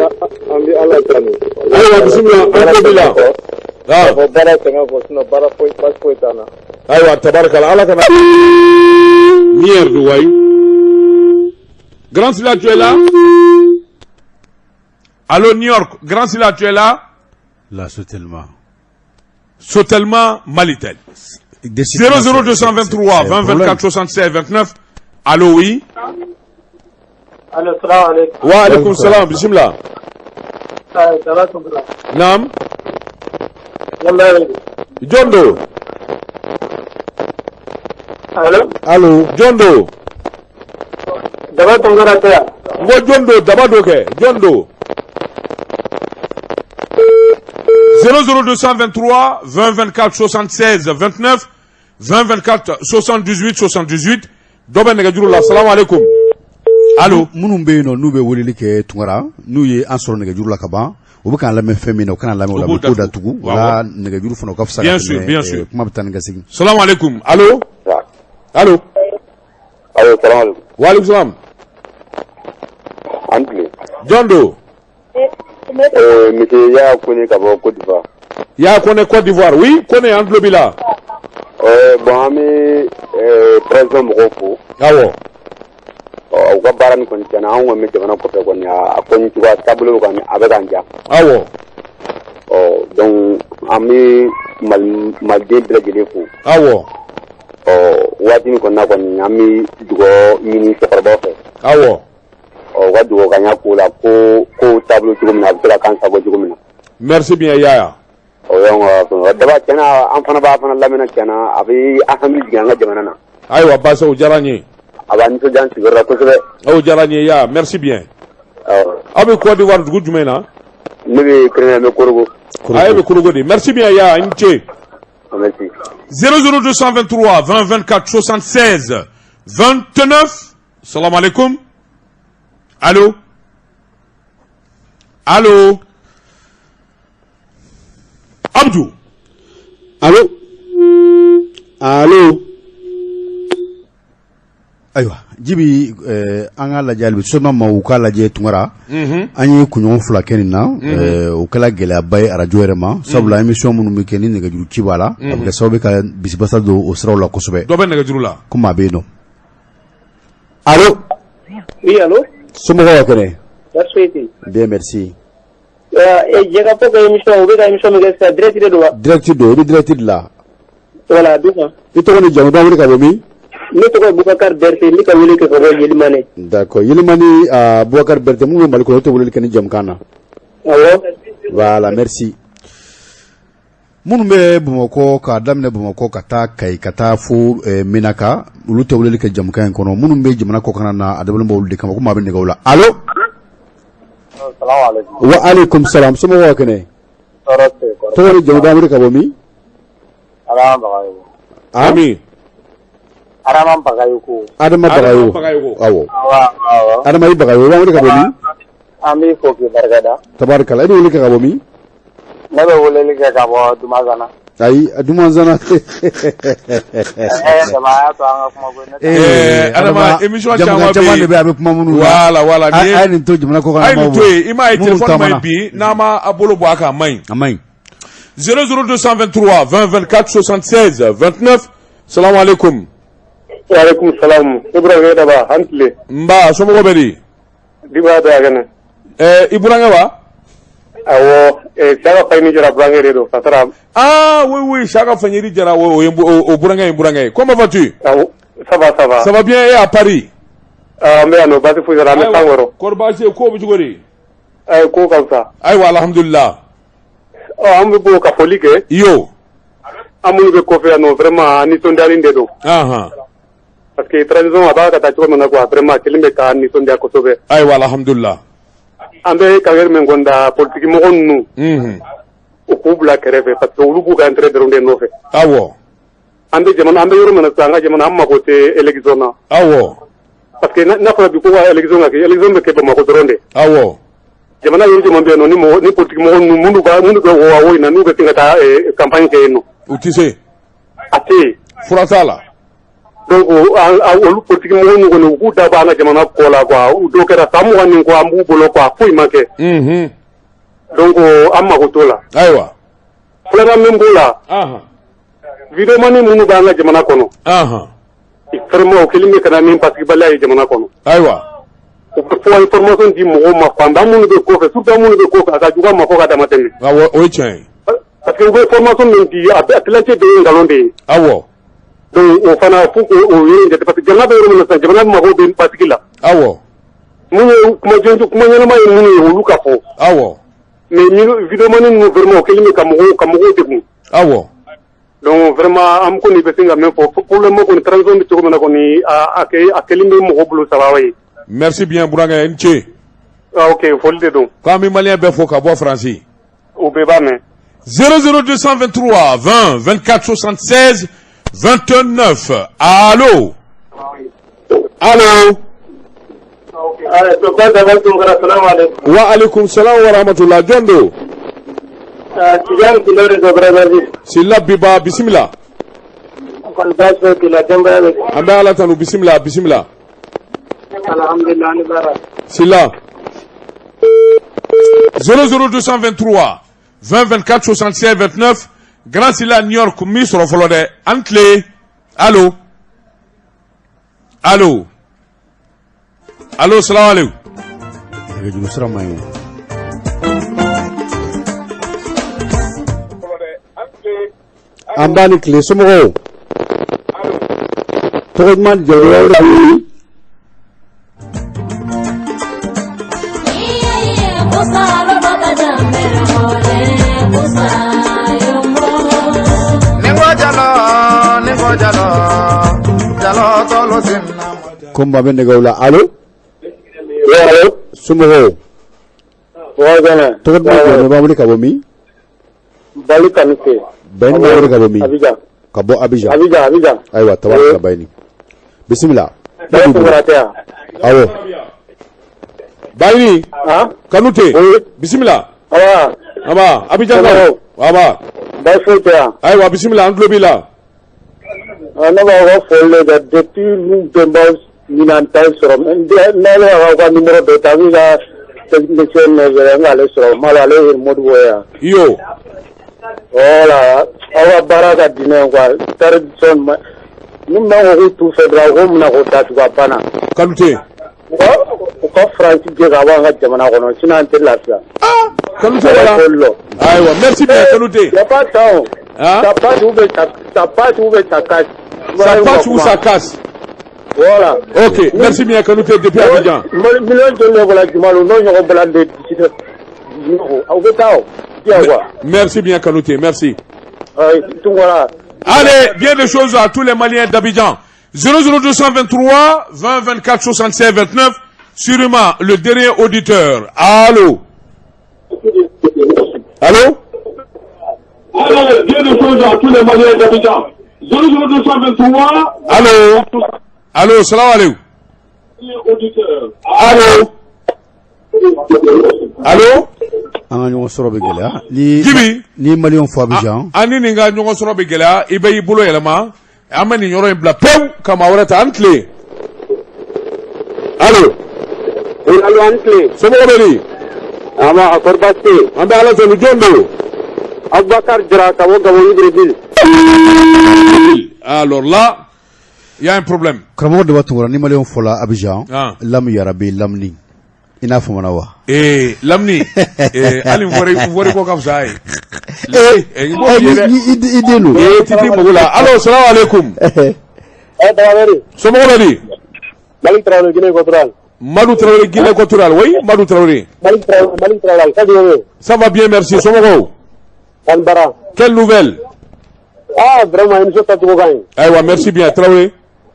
Ala tanu. Ayiwa, bismillah, an tulo b'i la. K'a fɔ baara sɛgɛn kɔ, sinon baara foyi baasi foyi t'an na. Ayiwa, tabarikala, Ala kana. Merde, wayi. Grand Sila, tu es là? Allô, New York. Grand Sila, tu es là? La Sotelma. Sotelma Malitel. 00223 20 24 76 29. Allô, oui. Allo, salam alaikum. Wa alaikum salam, bismillah. Ça va, Tunkara? Naam. Yalla. Jɔn don? Allo? Allo? Jɔn don? Daba Tunkara tɛ yan? N ko jɔn don, daba do kɛ, jɔn don? 00223 20 24 76 29 20 24 78 78. Dɔ bɛ nɛgɛjuru la. Salamu aleykum. Allo? Minnu bɛ yen nɔ, n'u bɛ weleli kɛ, Tunkara, n'u ye an sɔrɔ nɛgɛjuru la ka ban. U bɛ k'an lamɛn fɛn min na, u kana lamɛn o la, u b'o datugu. O la nɛgɛjuru fana o ka fisa. Bien sûr, bien sûr. Kuma bɛ taa ni ka segin. Salamu aleykum. Allo, allo. Allo, salamu aleykum. Wa aleykum salam. An tile. Jɔn don? Monsieur Yaya Kone ka bɔ Côte d'Ivoire. Yaya Kone, Côte d'Ivoire. Oui, Kone, an tulo b'i la. Bon, an bɛ transition mɔgɔw fo. Ɔ, u ka baara nin kɔni tiɲɛna, an kɔni bɛ jamana kɔfɛ kɔni, a kɔni cogoya taabolo bɛ kɔni, a bɛ k'an diya. Ɔ, donc an bɛ Mali Maliden bɛɛ lajɛlen fo. Ɔ, waati nin kɔni na kɔni, an bɛ dugawu ɲini cɛkɔrɔbaw fɛ. Ɔ, u ka dugawu k'an y'a ko la, ko kow taabolo cogo min na, a bɛ se ka k'an sago cogo min na. Merci bien, Yaya. O y'anw ka fɛn daba. Tiɲɛna, an fana b'a fana lamɛnna, tiɲɛna, a bɛ an hakili jigin an ka jamana na. Ayiwa, baasi, o diyara n ye. A b'an nisɔndiya an sigiyɔrɔ la kosɛbɛ. O diyara n ye, Yaya, merci bien. Awɔ. Aw bɛ Côte d'Ivoire dugu jumɛn na? Ne bɛ kɛrɛnkɛrɛn bɛ Korogo. A ye bɛ Korogo de. Merci bien, Yaya, i ni ce. Merci. 00223 20 24 76 29. Salam alaikum. Allô? Allô? Abdou. Allo, allo. Ayiwa Jibi, an ka lajɛ hali bi soma ma u k'a lajɛ Tunkara. An ye kunɲɔgɔn 2 kɛ nin na, o kɛla gɛlɛyaba ye arajo yɛrɛ ma, sabula émission minnu bɛ kɛ ni nɛgɛjuru ci b'a la, a bɛ kɛ sababu ka bisibasa don o siraw la kosɛbɛ. Dɔ bɛ nɛgɛjuru la. Komi a bɛ yen nɔ. Allo. Oui, allo. Somɔgɔw ka kɛnɛ? Baasi foyi tɛ yen. Bien, merci. Jɛkafɔ ka émission, u bɛ ka émission min kɛ sisan, direct de don wa? Direct don, i bɛ direct de la. Voilà, bi kan. I tɔgɔ ni jamu, b'a wele ka bɔ min? Ne tɔgɔ ye Boubacar Berté, ne ka wele kɛ ka bɔ Yelimane. D'accord, Yelimani, Boubacar Berté, minnu bɛ Mali kɔnɔ, o tɛ weleli kɛ ni jamukan na. Awɔ. Voilà, merci. Minnu bɛ Bamakɔ, k'a daminɛ Bamakɔ ka taa Kayi ka taa fo Menaka, olu tɛ weleli kɛ jamukan in kɔnɔ. Minnu bɛ jamana kɔkan na, a dabɔlen b'olu de kama. Ko maa bɛ nɛgɛw la. Allo. Wa aleykum salam. Somɔgɔw ka kɛnɛ? Tɔgɔ ni jamu, b'an wele ka bɔ min? Ami. Adama Bagayoko. Adama Bagayo. Awɔ. Adama i Bagayo, b'an wele ka bɔ min? An b'i fo k'i barikada. Tabarikala, e bɛ wele kɛ ka bɔ min? Ne bɛ weleli kɛ ka bɔ Dumanzana. Ayi, Dumanzana. Dama y'a to an ka kuma koyi. Adama, émission caman caman de bɛ a bɛ kuma minnu na. Voilà. A ye nin to jamana kɔkan. A ye nin to yen, i m'a ye téléphone ma ɲi bi, n'a ma a bolo bɔ a kan, a man ɲi. A man ɲi. 00223 20 24 76 29. Salamu aleykum. Wa aleykum salam. Ibrahima Daba, an tile. Nba, somɔgɔw bɛ di? Diba bɛ a kɛnɛ. I burankɛ wa? Awɔ, Saka Fayini Jara burankɛ de don, Fasara. Ah oui, Saka Fayini Jara, o ye o burankɛ ye, burankɛ ye. Comment vas-tu? Awɔ, ça va, ça va. Ça va bien, et à Paris? An bɛ yan nɔ, baasi foyi t'a la, an bɛ san kɔrɔ. Kɔri baasi ye, ko bɛ cogo di? Ko ka fisa. Ayiwa, alhamdulillah. Ɔ, an bɛ bɔ ka foli kɛ. Iyo. An minnu bɛ kɔfɛ yan nɔ, vraiment an nisɔndiyalen de don. Parce que transition a b'a ka taa cogo min na quoi, vraiment a kɛlen bɛ k'an nisɔndiya kosɛbɛ. Ayiwa, alhamdulillah. An bɛ carrière min kɔni da, politique mɔgɔ ninnu, u k'u bila kɛrɛfɛ parce que olu b'u ka intérêt dɔrɔn de nɔfɛ. An bɛ jamana, an bɛ yɔrɔ min na sisan, an ka jamana, an mako tɛ élection na. Parce que n'a fɔra bi ko ka élection ka kɛ, élection bɛ kɛ Bamakɔ dɔrɔn de. Jamana yɔrɔ jumɛn bɛ yen nɔ ni mɔgɔ ni politique mɔgɔ ninnu minnu bɛ wo in na, n'u bɛ se ka taa campagne kɛ yen nɔ? U tɛ se. A tɛ yen. Fura t'a la. Donc olu politique mɔgɔ ninnu kɔni, u k'u da bɔ an ka jamana kɔ la quoi. Dɔw kɛra san 20 nin kɔ, an b'u bolo quoi, foyi ma kɛ. Donc an mako t'o la. Filanan min b'o la, vidéoman minnu b'an ka jamana kɔnɔ, vraiment o kɛlen bɛ ka na ni basigibaliya ye jamana kɔnɔ. U bɛ fɔ information di mɔgɔw ma fantan minnu bɛ kɔfɛ, surtout minnu bɛ kɔfɛ, a ka jugu a ma fo ka dama tɛmɛ. Awɔ, o ye tiɲɛ ye. Parce que u bɛ information min di, a bɛɛ tilancɛ bɛɛ ye nkalon de ye. Donc o fana, fo k'o yɔrɔ in jate parce que jamana bɛ yɔrɔ min na sisan, jamana mago bɛ basigi la. Mun ye kuma jɔnjɔn, kuma ɲɛnama ye minnu ye, olu ka fɔ. Mais ni vidéoman ninnu, vraiment o kɛlen bɛ ka mɔgɔw degun. Donc vraiment an kɔni bɛ se ka min fɔ, problème kɔni, transition bɛ cogo min na kɔni, a kɛlen bɛ mɔgɔw bolo sababa ye. Merci bien, burankɛ, i ni ce. Ah ok, foli de don. K'an bɛ malien bɛɛ fo ka bɔ Faransi. U bɛɛ b'a mɛn. 00223 20 24 76 29. Allô? Allô? Wa alaikum salam wa rahmatullah. Jɔn don? Tijani Sila de don Brazzaville. Sila Biba, bisimila. Kɔni baasi foyi t'i la, denbaya bɛ di? An bɛ Ala tanu, bisimila, bisimila. Alhamdulillah, ani baara. Sila. 00223 20 24 76 29. Grand Sila New York, min sɔrɔ fɔlɔ dɛ. An tile. Allo. Allo. Allo, salam alaikum. Nɛgɛjuru sira man ɲi. An b'a ni tile, somɔgɔw. Tɔgɔ duman, jamu? Ko maa bɛ nɛgɛw la. Allo. Allo. Somɔgɔw? Tɔgɔ duman, jamu, b'an wele ka bɔ min? Bali Kanute. Bayini b'an wele ka bɔ min? Abidjan. Ka bɔ Abidjan. Abidjan, Abidjan. Ayiwa, tabarikala Bayini. Bisimila. Bɛɛ Tunkara tɛ yan? Awɔ. Bayini. Han? Kanute. Oui. Bisimila. Awa. Aba, Abidjan kaw. Aba. Baasi foyi tɛ yan. Ayiwa, bisimila, an tulo b'i la. Ne b'aw ka foli de kɛ depuis n'u bɛnbaw ɲinan ta in sɔrɔ, n'ale y'aw ka numéro dɔ ta, min ka technicien nɔ yɛrɛ n k'ale sɔrɔ, n m'a dɔn ale ye Modibo ye yan. Iyo. Voilà, aw ka baara ka di ne ye quoi. Tradition ma ni min ko k'u t'u fɛ dɔrɔn, u k'o minɛ k'o datugu, a banna. Kanute. U ka Faransi gɛn ka bɔ an ka jamana kɔnɔ, sinon an tɛ lafiya. Kanute wala. Foli lɔ. Ayiwa, merci bien Kanute. Y a pas temps. Hein? Ça passe ou bien ça, ça passe ou bien ça casse. Ça passe ou ça casse. Voilà. Ok, merci bien Kanute depuis Abidjan. Miliyɔn joli de bɔra Jumalo n'o ɲɔgɔn bɔra de aw bɛ taa o diya quoi. Merci bien Kanute, merci. Tunkara. Allez, bien des choses à tous les Maliens d'Abidjan. 00223 20 24 76 29. Sûrement le dernier auditeur. Allô? Allô? Allez, bien des choses à tous les Maliens d'Abidjan. 00223. Allô? Allô, salam alaikum. Allô? Allô? An ka ɲɔgɔn sɔrɔ bɛ gɛlɛya. Ni Jibi. Ni Maliyɛnw fɔ Abidjan. An ni nin ka ɲɔgɔn sɔrɔ bɛ gɛlɛya, i bɛ i bolo yɛlɛma. An bɛ nin yɔrɔ in bila pewu ka maa wɛrɛ ta. An tile. Allo. Allo, an tile. Somɔgɔw bɛ di? Ama, a kɔri baasi tɛ yen? An bɛ Ala tanu, jɔn don? Abubakar Jara ka bɔ Gabon, Libreville. Alors là, il y a un problème. Karamɔgɔ Daba Tunkara, ni Maliyɛnw fɔla Abidjan. Ah. Lamu Yarabi Lamini. I n'a faamuya wa? Ee, Lamini, ee, hali n fɔri ko ka fisa ye. Ee, n b'o f'i ye dɛ. I den don. Ee, titi mago la. Allo, salam alaikum. Ɛ Tarawele. Somɔgɔw bɛ di? Malik Tarawele, Guinée équatoriale. Madou Traoré, Guinée équatoriale. Oui, Madou Traoré. Malik Traoré, Malik Traoré, ça va bien? Ça va bien, merci. Somɔgɔw? An bara. Quelle nouvelle? Ah, vraiment, émission tacogo ka ɲi. Ayiwa, merci bien Traoré.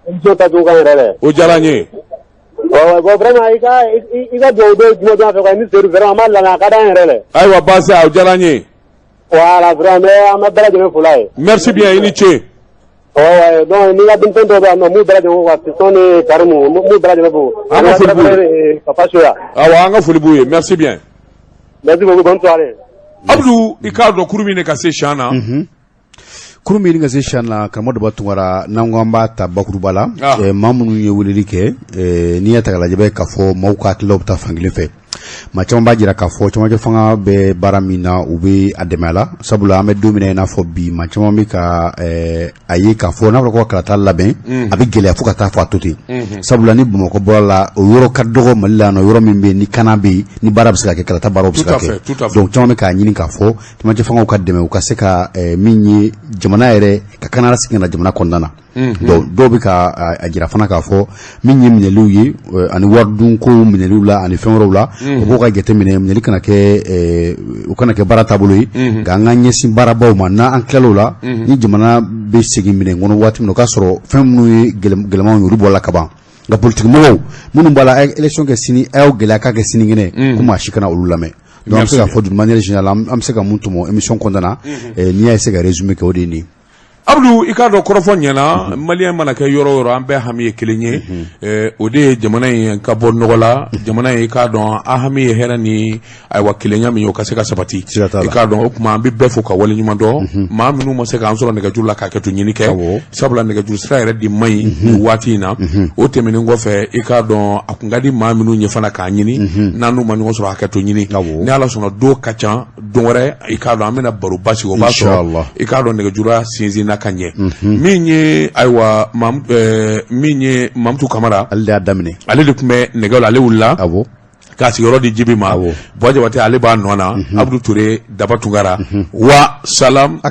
Émission tacogo ka ɲi yɛrɛ dɛ. O diyara n ye. Ouais, bon, vraiment, i ka dugawu don juma don fɛ quoi, ni Seydou, vraiment, an b'a lamɛn, a ka d'an yɛrɛ dɛ. Ayiwa, baasi o diyara n ye. Voilà, vraiment, mais an bɛ bɛɛ lajɛlen fo la ye. Merci bien, i ni ce. Ouais, donc n'i ka denmisɛn dɔw bɛ yan nɔ, m'u bɛɛ lajɛlen fo quoi, Fiston ni Karimu, m'u bɛɛ lajɛlen fo. An ka foli b'u ye. Papa Soya. Awa, an ka foli b'u ye. Merci bien. Merci beaucoup, bonne soirée. Abdou, i k'a dɔn kuru min ka se sian na. Kuru min ka se sian na, karamɔgɔ Daba Tunkara, n'an ko an b'a ta bakuruba la. Ah. Maa minnu ye weleli kɛ, n'i y'a ta k'a lajɛ, i b'a ye k'a fɔ maaw ka hakililaw bɛ taa fankelen fɛ. Maa caman b'a jira k'a fɔ camancɛ fanga bɛ baara min na, u bɛ a dɛmɛ a la, sabula an bɛ don min na i n'a fɔ bi, maa caman bɛ ka a ye k'a fɔ n'a fɔra ko ka kalata labɛn, a bɛ gɛlɛya fo ka taa fɔ a to ten, sabula ni Bamakɔ bɔra la, o yɔrɔ ka dɔgɔ Mali la yan nɔ, yɔrɔ min bɛ yen ni kana bɛ yen, ni baara bɛ se ka kɛ, kalata baaraw bɛ se ka Tout à fait, tout à kɛ. fait. Donc caman bɛ k'a ɲini k'a fɔ camancɛ fangaw ka dɛmɛ, u ka se ka min ye jamana yɛrɛ ka kana sigi ka na jamana kɔnɔna na. Donc dɔw bɛ ka a jira fana k'a fɔ min ye minɛliw ye, ani waridunkow minɛliw la ani fɛn wɛrɛw la, u k'o ka jateminɛ, minɛli kana kɛ, o kana kɛ baara taabolo ye, nka an ka ɲɛsin baarabaw ma. N'an tilal'o la, ni jamana bɛ segin minɛn kɔnɔ waati min na, o k'a sɔrɔ fɛn minnu ye gɛlɛmanw ye, olu bɔra ka ban. Nka politique mɔgɔw minnu b'a la, a ye élection kɛ sini, a y'aw gɛlɛya k'a kɛ sinikɛnɛ, ko maa si kana olu lamɛn. Donc an bɛ se k'a fɔ d'une manière générale, an bɛ se ka mun tɔmɔ émission kɔnɔna na, n'i y'a essayer ka résumé kɛ, o de ye nin ye. Abudu, i k'a dɔn kɔrɔfɔ ɲɛna. Maliyɛn mana kɛ yɔrɔ o yɔrɔ, an bɛɛ hami ye kelen ye, o de ye jamana in ka bɔ nɔgɔ la. Jamana in, i k'a dɔn, an hami ye hɛrɛ ni ayiwa kelenya min ye, o ka se ka sabati. Siga t'a la. I k'a dɔn, o tuma an bɛ bɛɛ fo ka waleɲuman dɔn. Maa minnu ma se k'an sɔrɔ nɛgɛjuru la, k'a kɛ to ɲini kɛ, sabula nɛgɛjuru sira yɛrɛ de man ɲi nin waati in na. O tɛmɛnen kɔfɛ, i k'a dɔn, a kun ka di maa minnu ye fana k'a ɲini, n'an n'u ma ɲɔgɔn sɔrɔ, hakɛ to ɲini. Ni Ala sɔnna, don ka ca, don wɛrɛ, i k'a dɔn, an bɛna baroba sigi, o b'a sɔrɔ, i k'a dɔn, nɛgɛjuru sinsinna ka ɲɛ. Min ye ayiwa min ye Mamutu Kamara, ale de y'a daminɛ. Ale de tun bɛ nɛgɛ la, ale wulila k'a sigiyɔrɔ di Jibi ma. Buwa Jabate, ale b'a nɔ na. Abudu Ture, Daba Tunkara wa salam.